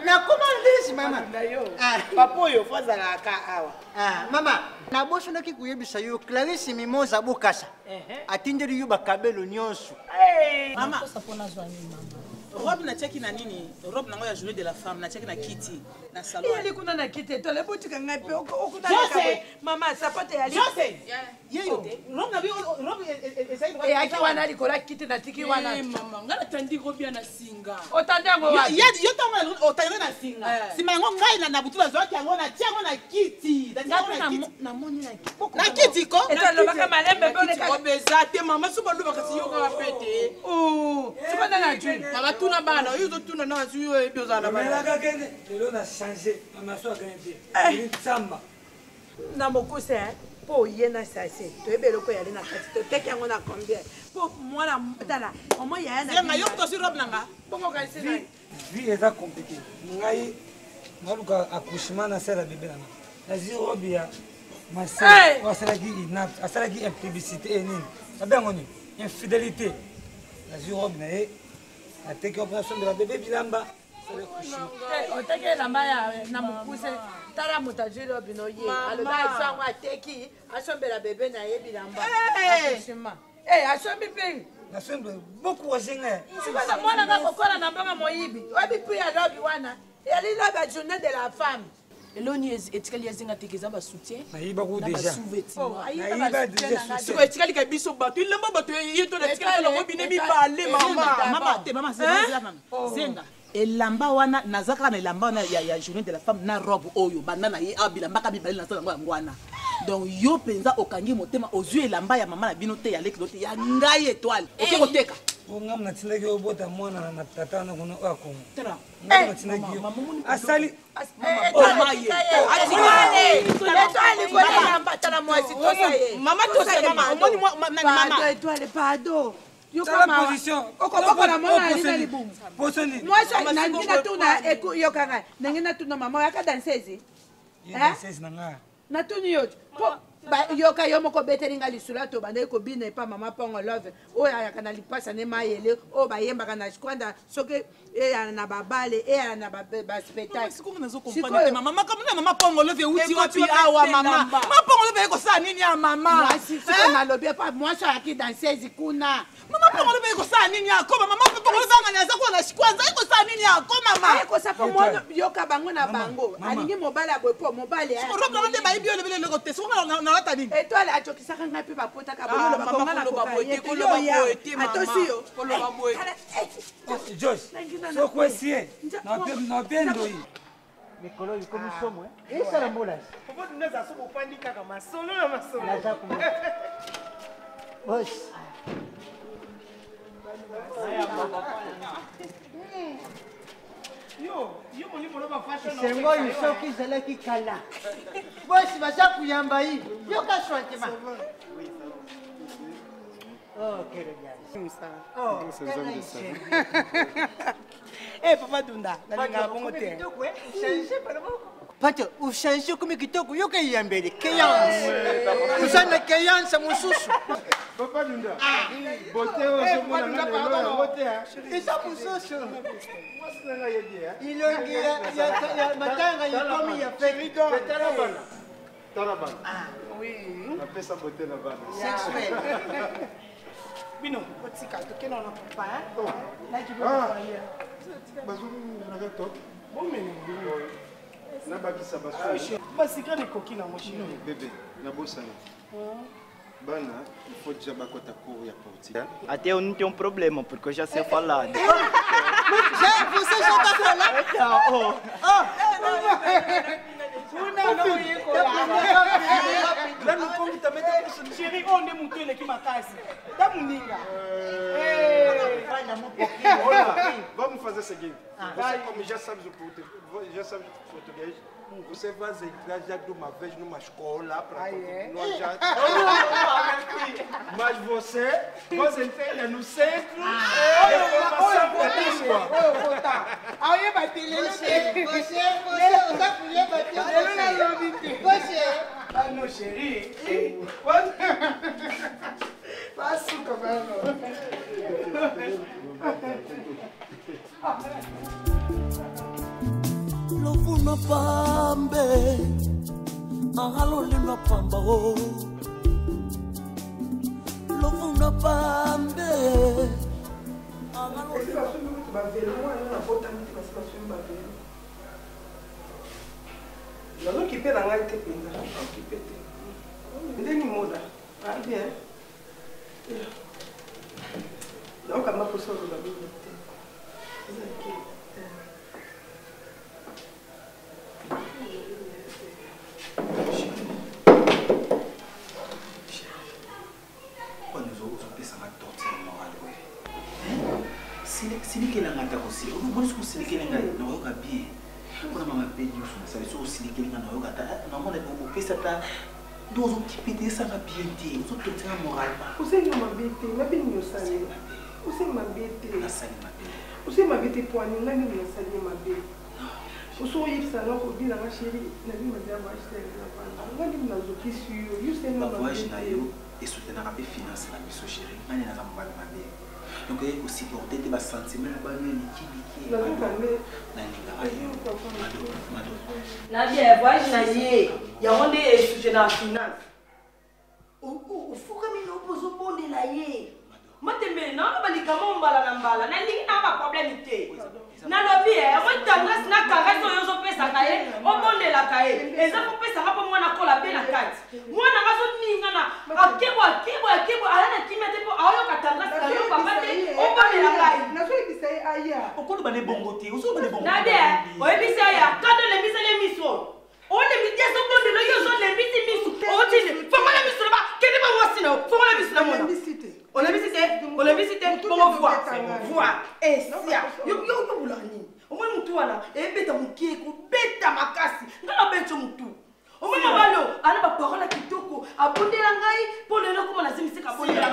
Nakoma ndesi mama. Na yo. Papa oyo fo azalaka awa. Ah, mama, nabosanaki koyebisa yo Clarisse Mimosa Bokasa atindeli yo bakabelo nyonso. Mama, robe natiaki na nini? Robe nango ya journée de la femme natiaki na kiti na salon. Eyali kuna na kiti etole botika ngai mpe okuna Jose! mama sapato eyali Jose! Yeyo te. Robe na bi robe ezali eyaki wana likolo ya kiti natiki wana. Eh, mama ngai natandi robe ya na singa. Otandi yango wapi? Yo ntango otandi na singa. Sima yango ngai na butu nazwaki yango natia yango na kiti. Natia yango na kiti. Namoni na kiti. Na kiti ko? Eto alobaka malembe mpe oleka- Robe eza te mama so balobaka si yokaka pe te. Sikoyo nani ajui? Mama tuna bana oyo ozotuna na azwi oyo oyebi ozala na bana. Omelaka kende lelo na change mama so akende te. Nzamba. Na mokuse hein, mpo oye na sase toyebi eloko eyali na kati toteki yango na combien mpo mwana tala omo yaya na Zenga yo tosi robe na nga. Bongo kanisi na Vie eza compliqué. Ngai naluka accouchement nasala bebe na nga. Nazwi robe ya masel oyo asalaki inap asalaki impublicité e nini babe yango nini infidélité. Nazwi robe na ye nateki yango mpo nasombela bebe bilamba. Oteki elamba ya na mokuse tala moto azwi lobi no ye alobi azwi yango ateki asombela bebe na ye bilamba accouchement. Eh, asombi mpe nasombi bocourage ngai sikoyo mwana nga kokola na mbongo moyibi oyebi prix ya lobi wana eyali lobi ya journée de la femme eloni etikali ezinga teke eza basoutien nayibako deja sikoyo etikali ka biso bato elamba bato ye to natikali yango bine mibale mama te mama zenga elamba wana naza kaka na elamba wana ya journée de la femme na robe oyo banda na ye awa bilamba ka mibale naza yango yango wana donc yo mpenza okangi motema ozwi elamba ya mama na bino te ya leki no te ya ngai etoile oke koteka po ngai natindaki obota mwana na tata wana kuna oyo akongo ngai natindaki yo asali Etoile, pardon. Okobokola mwana ali na libumu mwasi nalingi natuna yoka ngai ndenge natuna mama oyaka danseuse natuni yo po yoka yo moko obeteli ngai lisolo ya tobandaki kobina epa mama pongo love oyo ayaka na lipasa ne mayele oyo bayembaka na squanda soki eyala na babale eyala na baspectacle na mama pongo love euti wapi awa mama mama pongo love ekosala nini ya mama sikoyo nalobi epa mwasi ayaki danseuse kuna mama pongo love ekosala nini akoma mama pongo love angani aza kuna na sikwanza ekosala nini akoma mama ekosa po mwana yoka bango na bango alingi mobali ya boye po mobali robe nango nde bayibi yo elobeli eloko te soki nalata nini etoile ajokisaka ngai mpe bapotaka atosi yo Jos, sokwesi ye nape ndoi mikolo oyo ekomi somo esala mbula ofandi kaka masolo na masolo naza kuna bos sengo oyo soki ezalaki kala bosi baza koyamba ye yoka sentiment Oh, Oh, Eh, papa Dunda, nalingaka bongo te. Pato, ochange okomi kitoko yoka eyambeli keyanse oza na keyanse mosusu papa Dunda, beauté oyo ozomona nga lelo yango te eza mosusu ilongi ya matanga ekomi ya fete tala bana tala bana napesa beauté na bana sexuel bino otika tokenda na papa bazomelaka to bomene nabakisa basu basika na ekoki nango chéri bebe nabosana bana il faut déjà bakota cours ya portugais Até eu não tenho problema, porque eu já sei falar. Já, você já tá falando? Então, oh. chéri oyo nde motu eleki makasi ta moninga Olá, vamos fazer o seguinte. Você, como já sabe o português, já sabe o português, você vai entrar já de uma vez numa escola para continuar já. Mas você, você entra no centro de formação da língua. aoyeba te lelo Você, você, oza koyeba te lelo nalobi te Você. Ah non, chéri. Basuka bano. lovuna pambe ahalolelwa pamba o lovuna pambe nazokipe na ngai te mpenza nazokipe te ndeni moda bien naokanga mposa oloba mingi te ezalaki wana ozopesanga torture morale oyo silikelanga ata kosi oboni soki osilikeli ngai nakoyoka bien mpona mama mpe nyonso nasali soki osilikeli ngai nayoka ata namona opesa ata nde ozokipe te esanga bien te ozotortira moralement osengi mabe te mabe nini osali osengi mabe te nasali mabe. Osali mabe te poani ngai nde nasali ye mabe. Oso oyebisa nga kobi na nga chéri nabi mabe ya voyage te na vanda. Ngai nde nazokisi yo. Yo osali nga Ba voyage mabe na te. yo esoutenaka mpe finance na biso chéri. Ngai nde naza mobali mabe. Donc oye kosupporte te basentiment ya bana ya mikimiki. Nazoka nde. Nalingaka yo. Mado, mado. Na bien voyage na ye yango nde esoutenaka finance. Ofukami na opo ozobondela ye. Matembele naoloba likambo mbala na mbala nalingi na baproblème te nalobi e omoi tendresse na caresse oyo ozopesaka ye obondelaka ye eza kopesaka mpo mwana akola mpe na kati mwana nga azoningana akebo akebo akebo aya na kimia te mpo aoyoka tendresse na yo papa te obondela ngai nazoyebisa ye aya okoloba ne bongo te ozoloba ne bongo nabe oyebisi aya kanda olembiseli ye miso olembisi azobondela yo ozolembisi miso otini fongola miso loba kende ba mwasi na yo fongola miso na mona olembisi te olembisi te bongo voi voi esia yo yo nini omoni motu wana ebeta mokie kobeta makasi ngai nabeti yo motu omoni mobali oyo ana baparole ya kitoko abondela ngai mpo lelo okoma na zimiseka abondela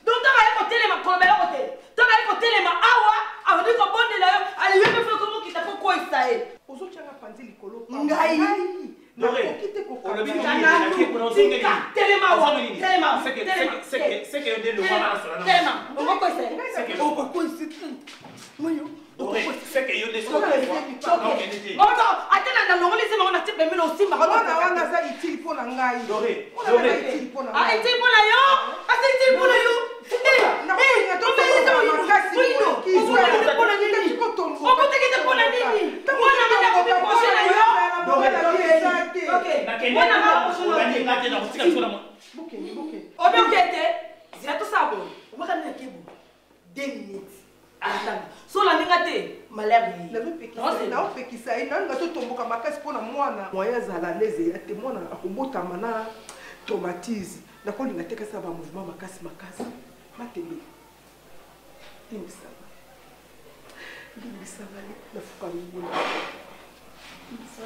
donc ntango aye kotelema koloba eloko te ntango aye kotelema awa abandi kobondela yo aliyo mpe fo komokita mpo kweyisa ye ozotyanga panzi likolo ngai nakoki te ata na nalongoli zema ngo natie pembeni osimbaka mwana wana aza utile mpo na ngai utile mpo na yo aza utile mpo na yo okotekete mpo na nini mwana nganakomiproche na yo obi okete zela tosala boye omaka nini akebo 2 minutes atanga so olandi nga te malheur naopekisa ye nalinga totomboka makasi mpo na mwana moyen azala leze ya te mwana akobotama na traumatise nakolinga te kasala bamouvement makasi makasi matembe limbisanga limbisanga nafuka mibuna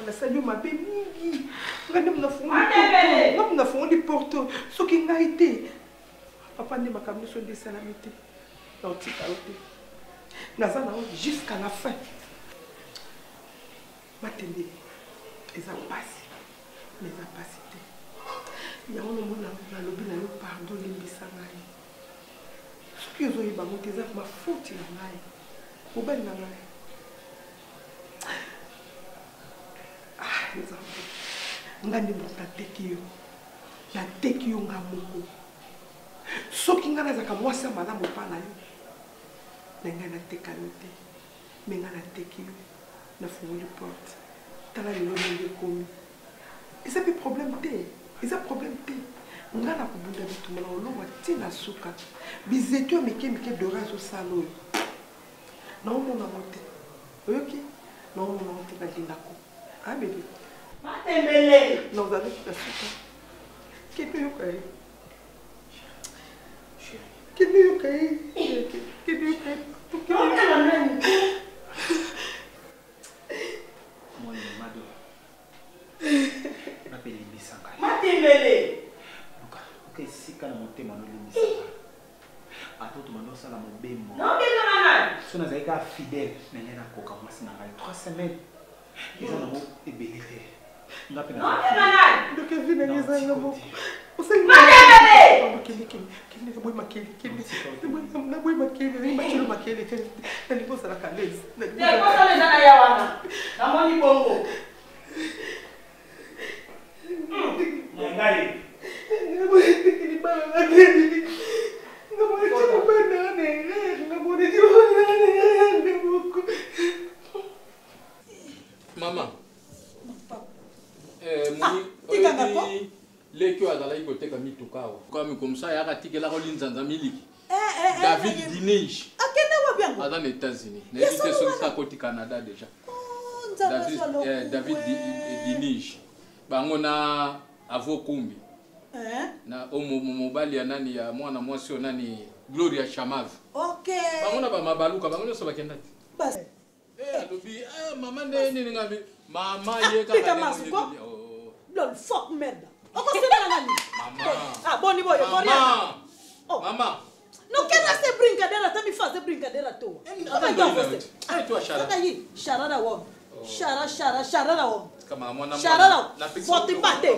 nasali yo mabe mingi ngai nde nafungoli porte soki ngai te papa nde makambo nyonso nde esalami te naotika yo te naza na yo jusqu'à la fin matende eza mpasi mais eza mpasi te yango nomona nalobi na yo pardon limbisa ngai soki ozoyeba yango te eza mafuti na ngai mobali na ngai ah nzambe ngai nde moto nateki yo nateki yo nga moko soki ngai nazalaka mwasi ya malamu epa na yo na ngai nateka yo te me ngai nateki yo nafungoli porte tala lelo ndenge ekomi eza mpe problème te eza problème te ngai nakobunda bitumba na kolongwa ntina suka bizetu ya mike mike dora azosala oyo naomona yango te oyoki naomona yango te nalingako a bebe matembele nazalaki na suka kende oyoka ye kende oyoka ye kende oyoka ye Moni mado. Nape limbisa ngai. Matembele. Luka, luka esika na motema no limbisa ngai. Ata tobanda osala mobembo. Nobengaka nani? So nazali kaka fidèle na ngai nakoka mwasi na ngai 3 semaines. Eza nango ebele te. Nga mpe Nobengaka nani? Ndoki vie na ngai ezanga moko. Naboyi makele naboyi makele nalingi bakilo makele nalingi ozalaka lese Te kosala eza na ya wana. Namoni bongo. Ngai. Mama. Eh, moni, tikanga ko. oyebi leki oyo azalaki koteka mituka awa kami komsa ayaka atikelaka olinzanza miliki David Dinage akende wapi yango aza na États-Unis nayebi te soki akoti Canada déjà Nzambe David, azwa lokumu, David Dinage bango na Avokumbi Eh? na oyo mobali ya nani ya mwana mwasi oyo nani Gloria Chamav ok bango na bamabaluka bango nyonso bakenda te Bas- Eh, alobi ah, mama nde nini ngambi mama ye Pika kaka masu ndenge ko olobi. Oh, lol fuck merde okosengela nani mama ah boni boyo mama koria mama não quero ser brincadeira também fazer brincadeira toa. Ye sharara wo shara shara sharara wo sharara forte bate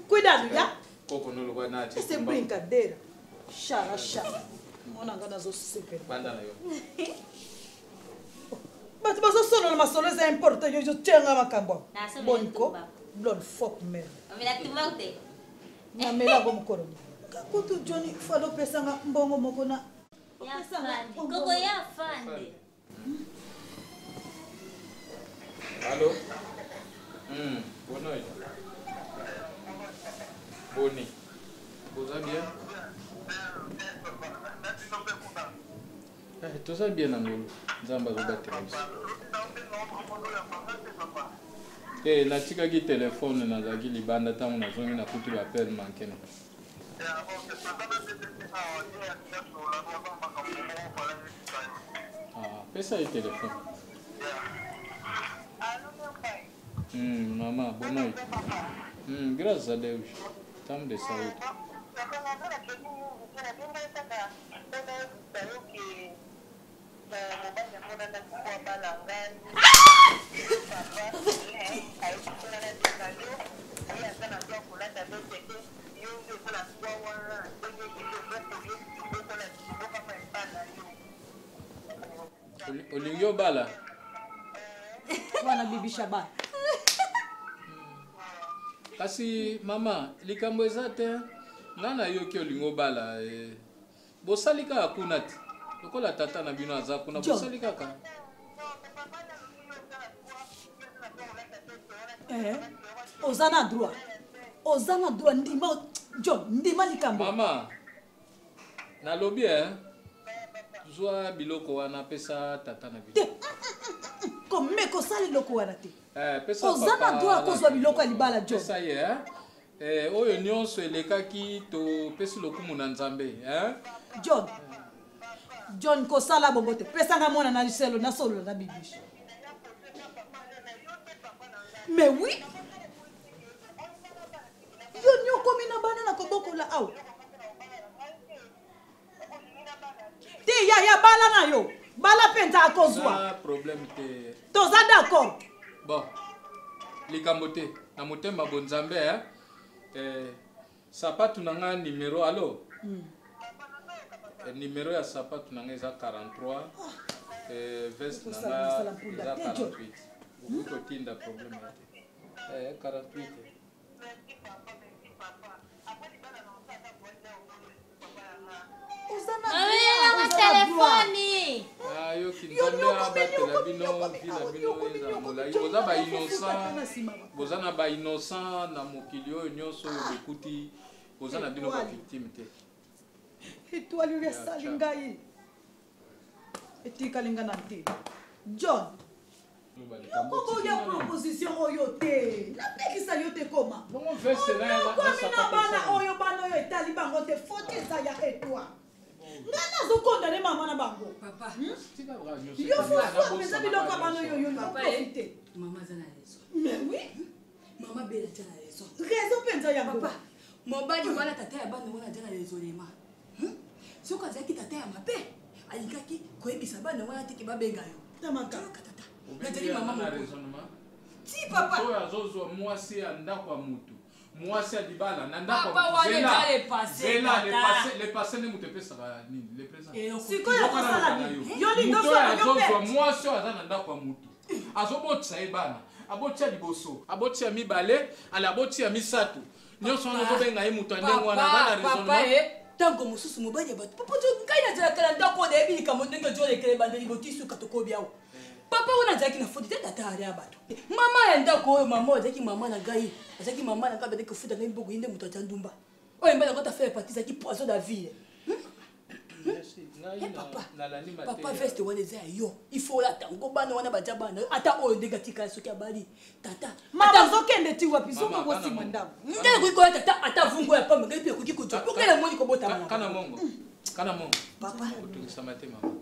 cuidado ya esse brincadeira shara shara mwana nga nazosepela bato bazosolola masolo eza importe yo otianga makambo boniko blonde fok merde namela yango mokolo kutu joni falo opesanga mbongo moko na koko ya fande Allô Boa noite. Boni. Boza bien? Eh, toza bien na ngolu. Nzambe azobatela biso. Te, natikaki telefone nazalaki libanda ntango nazongi nakuti ba appel manque na. Ah, pesa ye telefone. Mama, boa noite. Graças a Deus. Estamos de saúde. Olingi obala? Wana bibi Shaban. Kasi mama, likambo eza te. Nga nayoki olingi obala. Eh. Bosali kaka kuna te. Lokola tata na bino aza kuna, bosali kaka. Eh, oza na droit. Oza na droit ndima John, ndima likambo. Mama, nalobi eh zwa biloko wana pesa tata na bino. Komeka osala eloko wana te. Eh, pesa Oza na droit ya kozwa biloko ya libala John. Pesa ye eh. Eh, oyo nyonso elekaki topesi lokumu na Nzambe eh? John, John kosala bongo te. Pesa nga mwana na liselo nasolola na bibiche. Mais oui. Yo nyokomi na bana na kobokola awa. Te ya ya bala na yo. Bala mpenza akozwa. Ah, problème te. Toza d'accord. Bon. Likambo te. Na motema bonzambe eh. Eh, sapatu na nga numero allo. Eh, numero ya sapatu na nga eza 43. Eh, veste na nga eza 48. Okoki kotinda problème te. Eh, 48. Omelanga telefoni. Ayoki Nzambe abatela bino vi na bino ezala molai. Boza ba innocent, boza na ba innocent na mokili oyo nyonso oyo bokuti, boza na bino ba victime te. Etoile oyo esali ngai etikali ngai na ntina. John yokoboya proposition oyo te napekisa yo te koma okomi na bana oyo bana oyo etali bango te foti eza ya etoile ngai nazokondane mama na bango yo foswa mpenza biloko ya bana oyo yo profite mais oui mama bela aza na raison raison mpenza yango papa mobali wana tata ya bana wana aza na raisonnement soki azalaki tata ya mabe alingaki koyebisa bana wana te ke babenga yo yoka tata nazali mama raisonnement ti papa oyo azozwa mwasi ya ndako ya mutu mwasi ya libala na ndako Papa wana eza le passé, zela le tata. passé le passé nde moto epesaka nini le présent Sikoyo azosala nini? Yo lingi Moto osala oyo yo azozwa pete. mwasi oyo aza na ndako ya mutu azobotisa ye bana abotisa liboso abotisa mibale ale abotisa misato nyonso wana ozobenga ye moto ya ndenge wana aza na papa raisonnement ye ntango mosusu mobali ya bato papa ngai nazalaka na ndako oyo nayebi likambo ndenge ozolekela ebandeli boti suka tokobi awa papa wana azalaki na foti te tata ali ya bato mama ya ndako oyo mama oyo azalaki mama na ngai azalaki mama na ngai abandaki kofuta ngai mbongo ye nde moto atya ndumba oyo mbala kota faire partie ezalaki poison da vie papa papa veste wana eza ya yo il faut olata yango bana wana batya bana ata oyo ndenge atikala soki abali tata mama ozokende ti wapi soki okosima ndako nde ekoki koya tata ata vungo ya pamba ngai mpe ekoki kozwa mpo ngai namoni kobotama kana mongo kana mongo papa otungisama te mama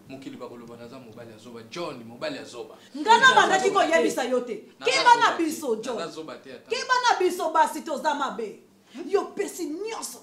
mokili bakoloba naza mobali ya zoba john mobali ya zoba ngai nabandaki koyebisa yo te keba na biso john naza zoba te ata keba na biso basi toza mabe yo pesi nyonso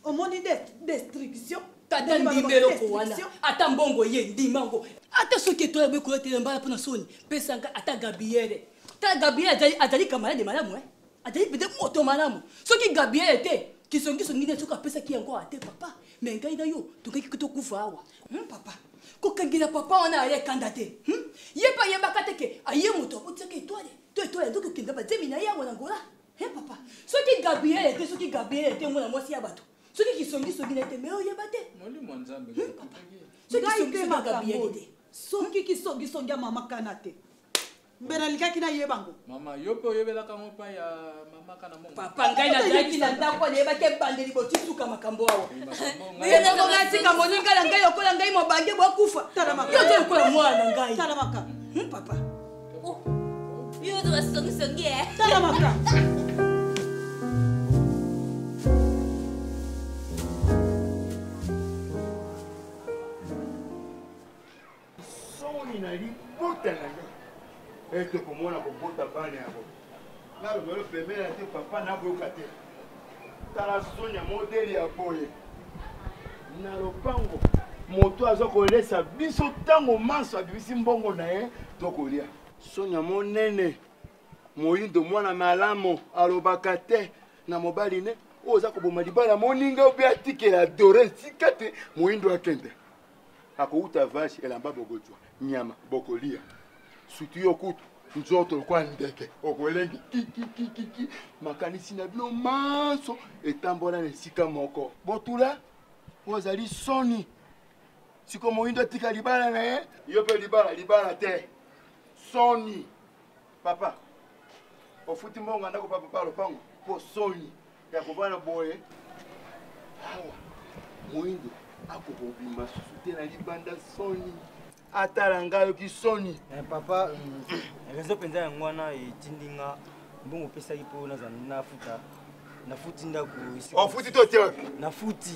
omoni destruction. Tata ndima eloko wana, ata mbongo ye ndima yango, ata soki etoya boye koyotela mbala mpo na soni, pesa ngai ata Gabriele. Ta Gabriele azali, azali camarade malamu eh? Azali pede moto malamu. Soki Gabriele te, kisongisongi nde soki apesaki yango ate papa, me ngai na yo tokaki tokufa awa. Papa, kokangela papa wana aye kanda te. Ye mpe ayebaka te ke aye moto abotisaka etoile, to etoile yandoki okenda bazemi na ye awa na Angola. He papa, soki Gabriele te, soki Gabriele te mwana mwasi ya bato, soki kisongisongi na ye te, me oyeba te. Molimo ya Nzambe. Soki Ngai te kisongisongi ya makambo Gabriele te. Soki kisongisongi ya mama kana te, mbe nalikaki nayeba ngo. Mama, yo mpe oyebelaka ngo pa ya mama kana mongo. Papa, ngai nazalaki na ndako, nayebaki ebandeli botisuka makambo awa. Ye ndeko ngai atika moninga na ngai lokola ngai mobange bokufa. Yo te lokola mwana na ngai. Tala makambo. Papa. Yo ozo basongisongi eh. Tala makambo. Soni na libota na nga ete komona kobota bana yango nalobelo pembeni na te papa nakoyoka te tala soni ya modeli ya boye na lopango moto aza kolesa biso ntango manso abimisi mbongo na ye tokolia soni ya monene moyindo mwana malamu alobaka te na mobali ne oyo oza koboma libala moninga obe atikela dore esika te moyindo akende akowuta vache elamba bokozwa nyama bokolia sutu yo kutu nzoto lokola ndeke okolengi kikikikiki makanisi na bino manso etambola na esika moko botula oyo azali soni siko moyindo atika libala na ye yo mpe libala libala te soni papa ofuti mbongo ya ndako pa papa lopango mpo soni ya kovanda boye awa moyindo akokobima susu te na libanda soni atala ngai ayoki soni. Papa, raison mpenza yango wana etindi nga mbongo opesaki mpo nazala nafuta nafuti ndako esika Ofuti to te wapi? Nafuti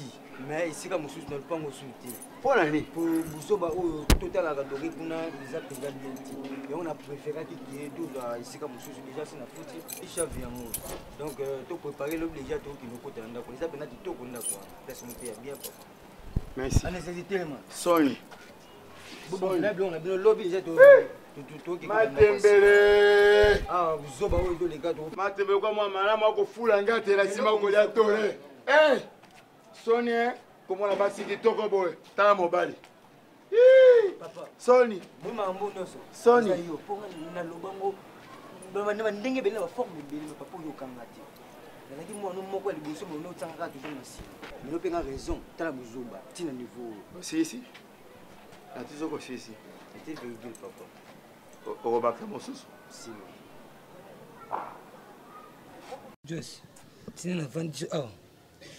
mais esika mosusu na lopango osusu te. Mpo na nini? Mpo buzoba oyo totalaka doke kuna eza mpenza bien te, yango na préféraki ke tozwa esika mosusu. Déjà si nafuti ichave yango, donc toprépare lobi déjà tokende okota na ndako. Eza mpenza kitoko ndako wana, place moko ya bien papa. Merci. Anesthésie telema. Soni. Bobongela biloko na bino lobi déjà Matembele. Ah, buzoba oyo ezoleka to. Matembele kwa mwa malamu akofula ngai te na nsima kolia tole. Eh! Soni eh, komona basi kitoko boye. Tala mobali. Ih! Papa. Soni. Moi makambo nyonso. Soni. Eza yo mpo nga naloba ngo na ndenge ebele na baforme ebele, mais papa oyokanga te. Nazalaki mwana moko ya liboso bono otianga kaka toujours na nsima. Lelo mpe nga raison, tala buzoba ntina niveau oyo. Osisi? Nati soko osisi? Ete virgule papa. Okobakisa mosusu? Nsima. Joyce, ntina navandi so awa,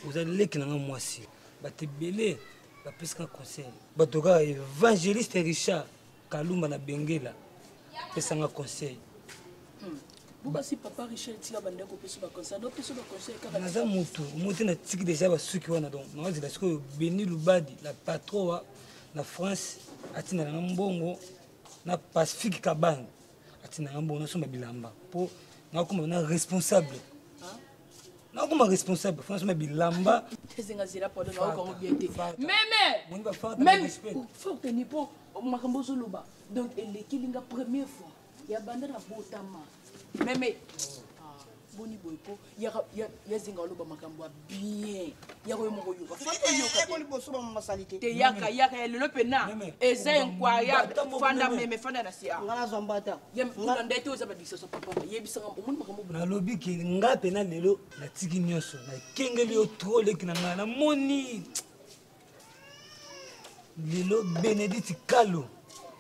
oza leki na nga mwasi. Bato ebele bapesaka conseil, bato kaka évangéliste Richard Kalumba na Bengela apesanga conseil. Bobasi papa Richard tika banda kopesa ba conseil, do pesa ba conseil kaka. Naza motu omoni te, natiki deja basuki wana, donc nazela sikoyo Beni Lubadi la patroa na France atinda nanga mbongo, na Pacifique Kabane atinda nanga mbongo nasomba bilamba mpo nakoma na responsable, nakoma responsable fo nasomba bilamba. Ezenga zela pardon, nayoka yango bien te. Meme meme forte ni po makambo ozoloba, donc elekeli nga première fois ya banda na botama. Meme boni boye ko ya zenga oloba makambo ya bien yaka yo moko yoka liboso bamamasali te te yaka yaka ya lelo mpena eza incroyable. Fanda meme, fanda na se. Nga nazwa mbata. Kolanda ete oza badistraction papa, yebisanga omoni makambo. Nalobi ke nga mpena lelo natiki nyonso, nakengeli yo trop leki na ngai. Namoni lelo Benedicte Kalo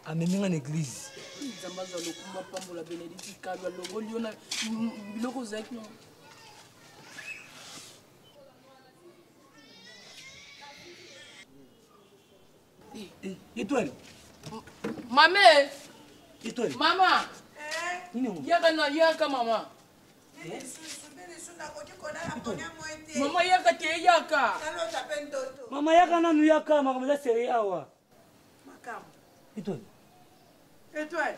amemi nga na église. Nzambe azwa lokumu, apambola Benedicte Kalo, alongoli yo na biloko ozalaki na. Étoile. Mame. Étoile. Mama. Yaka na yaka mama. Mama yaka te yaka. Mama yaka nanu yaka makambo eza serie awa. Étoile. Étoile.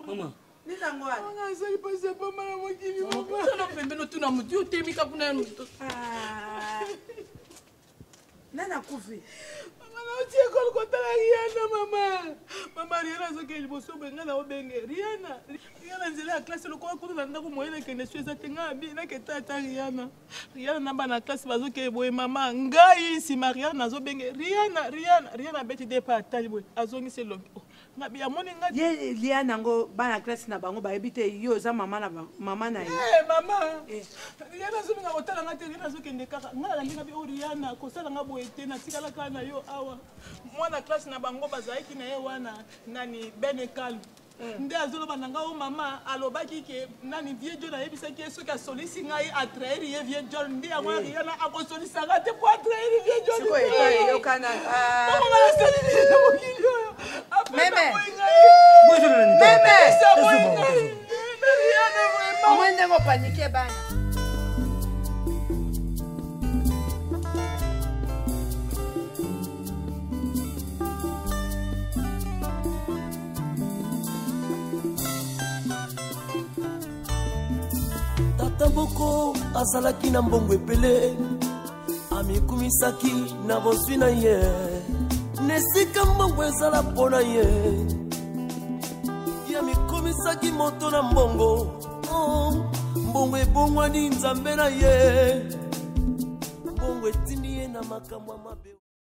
Mama. Nini yango wana? Ezali mpasi ya pamba na mokili. Tala pembeni otuna motu yo otemika kuna. Nani akufi? Mama nauti ekole kotala Riana mama. Mama Riana azokende liboso boye ngai naobenge Riana. Riana nzela ya classe lokola kuna na ndako moye nakende so eza te ngai abi naketa ata Riana. Riana na bana classe bazokende boye mama ngai nsima Riana nazobenge Riana Riana Riana abeti de pa atali boye azongisi elongi. Oh, ngabi amoni ngai ye Riana yango bana classe na bango bayebi te yo oza mama na mama na ye. Eh mama. Eh. Riana azolinga kotala nga te Riana azokende kaka ngai nalandi ngabi o oh, Riana kosala nga boye te natikala kaka na yo awa mwana classe na bango bazalaki na ye wana nani bene kalu nde azoloba na ngai o mama alobaki ke nani vieux john ayebisaki ye soki asolisi ngai atrahir ye vieux john nde yango eh. Riana akosolisa ngai te po atrahir vieux john ah. nasalili na mokili oyo omoi ndenge opanike bana. Tata moko azalaki na mbongo ebele, amikumisaki na bozwi na ye, na esika mbongo ezala mpo na ye. Ye amikumisaki moto na mbongo, oh, mbongo ebongwani nzambe na ye, mbongo etindi ye na makambo ya mabe.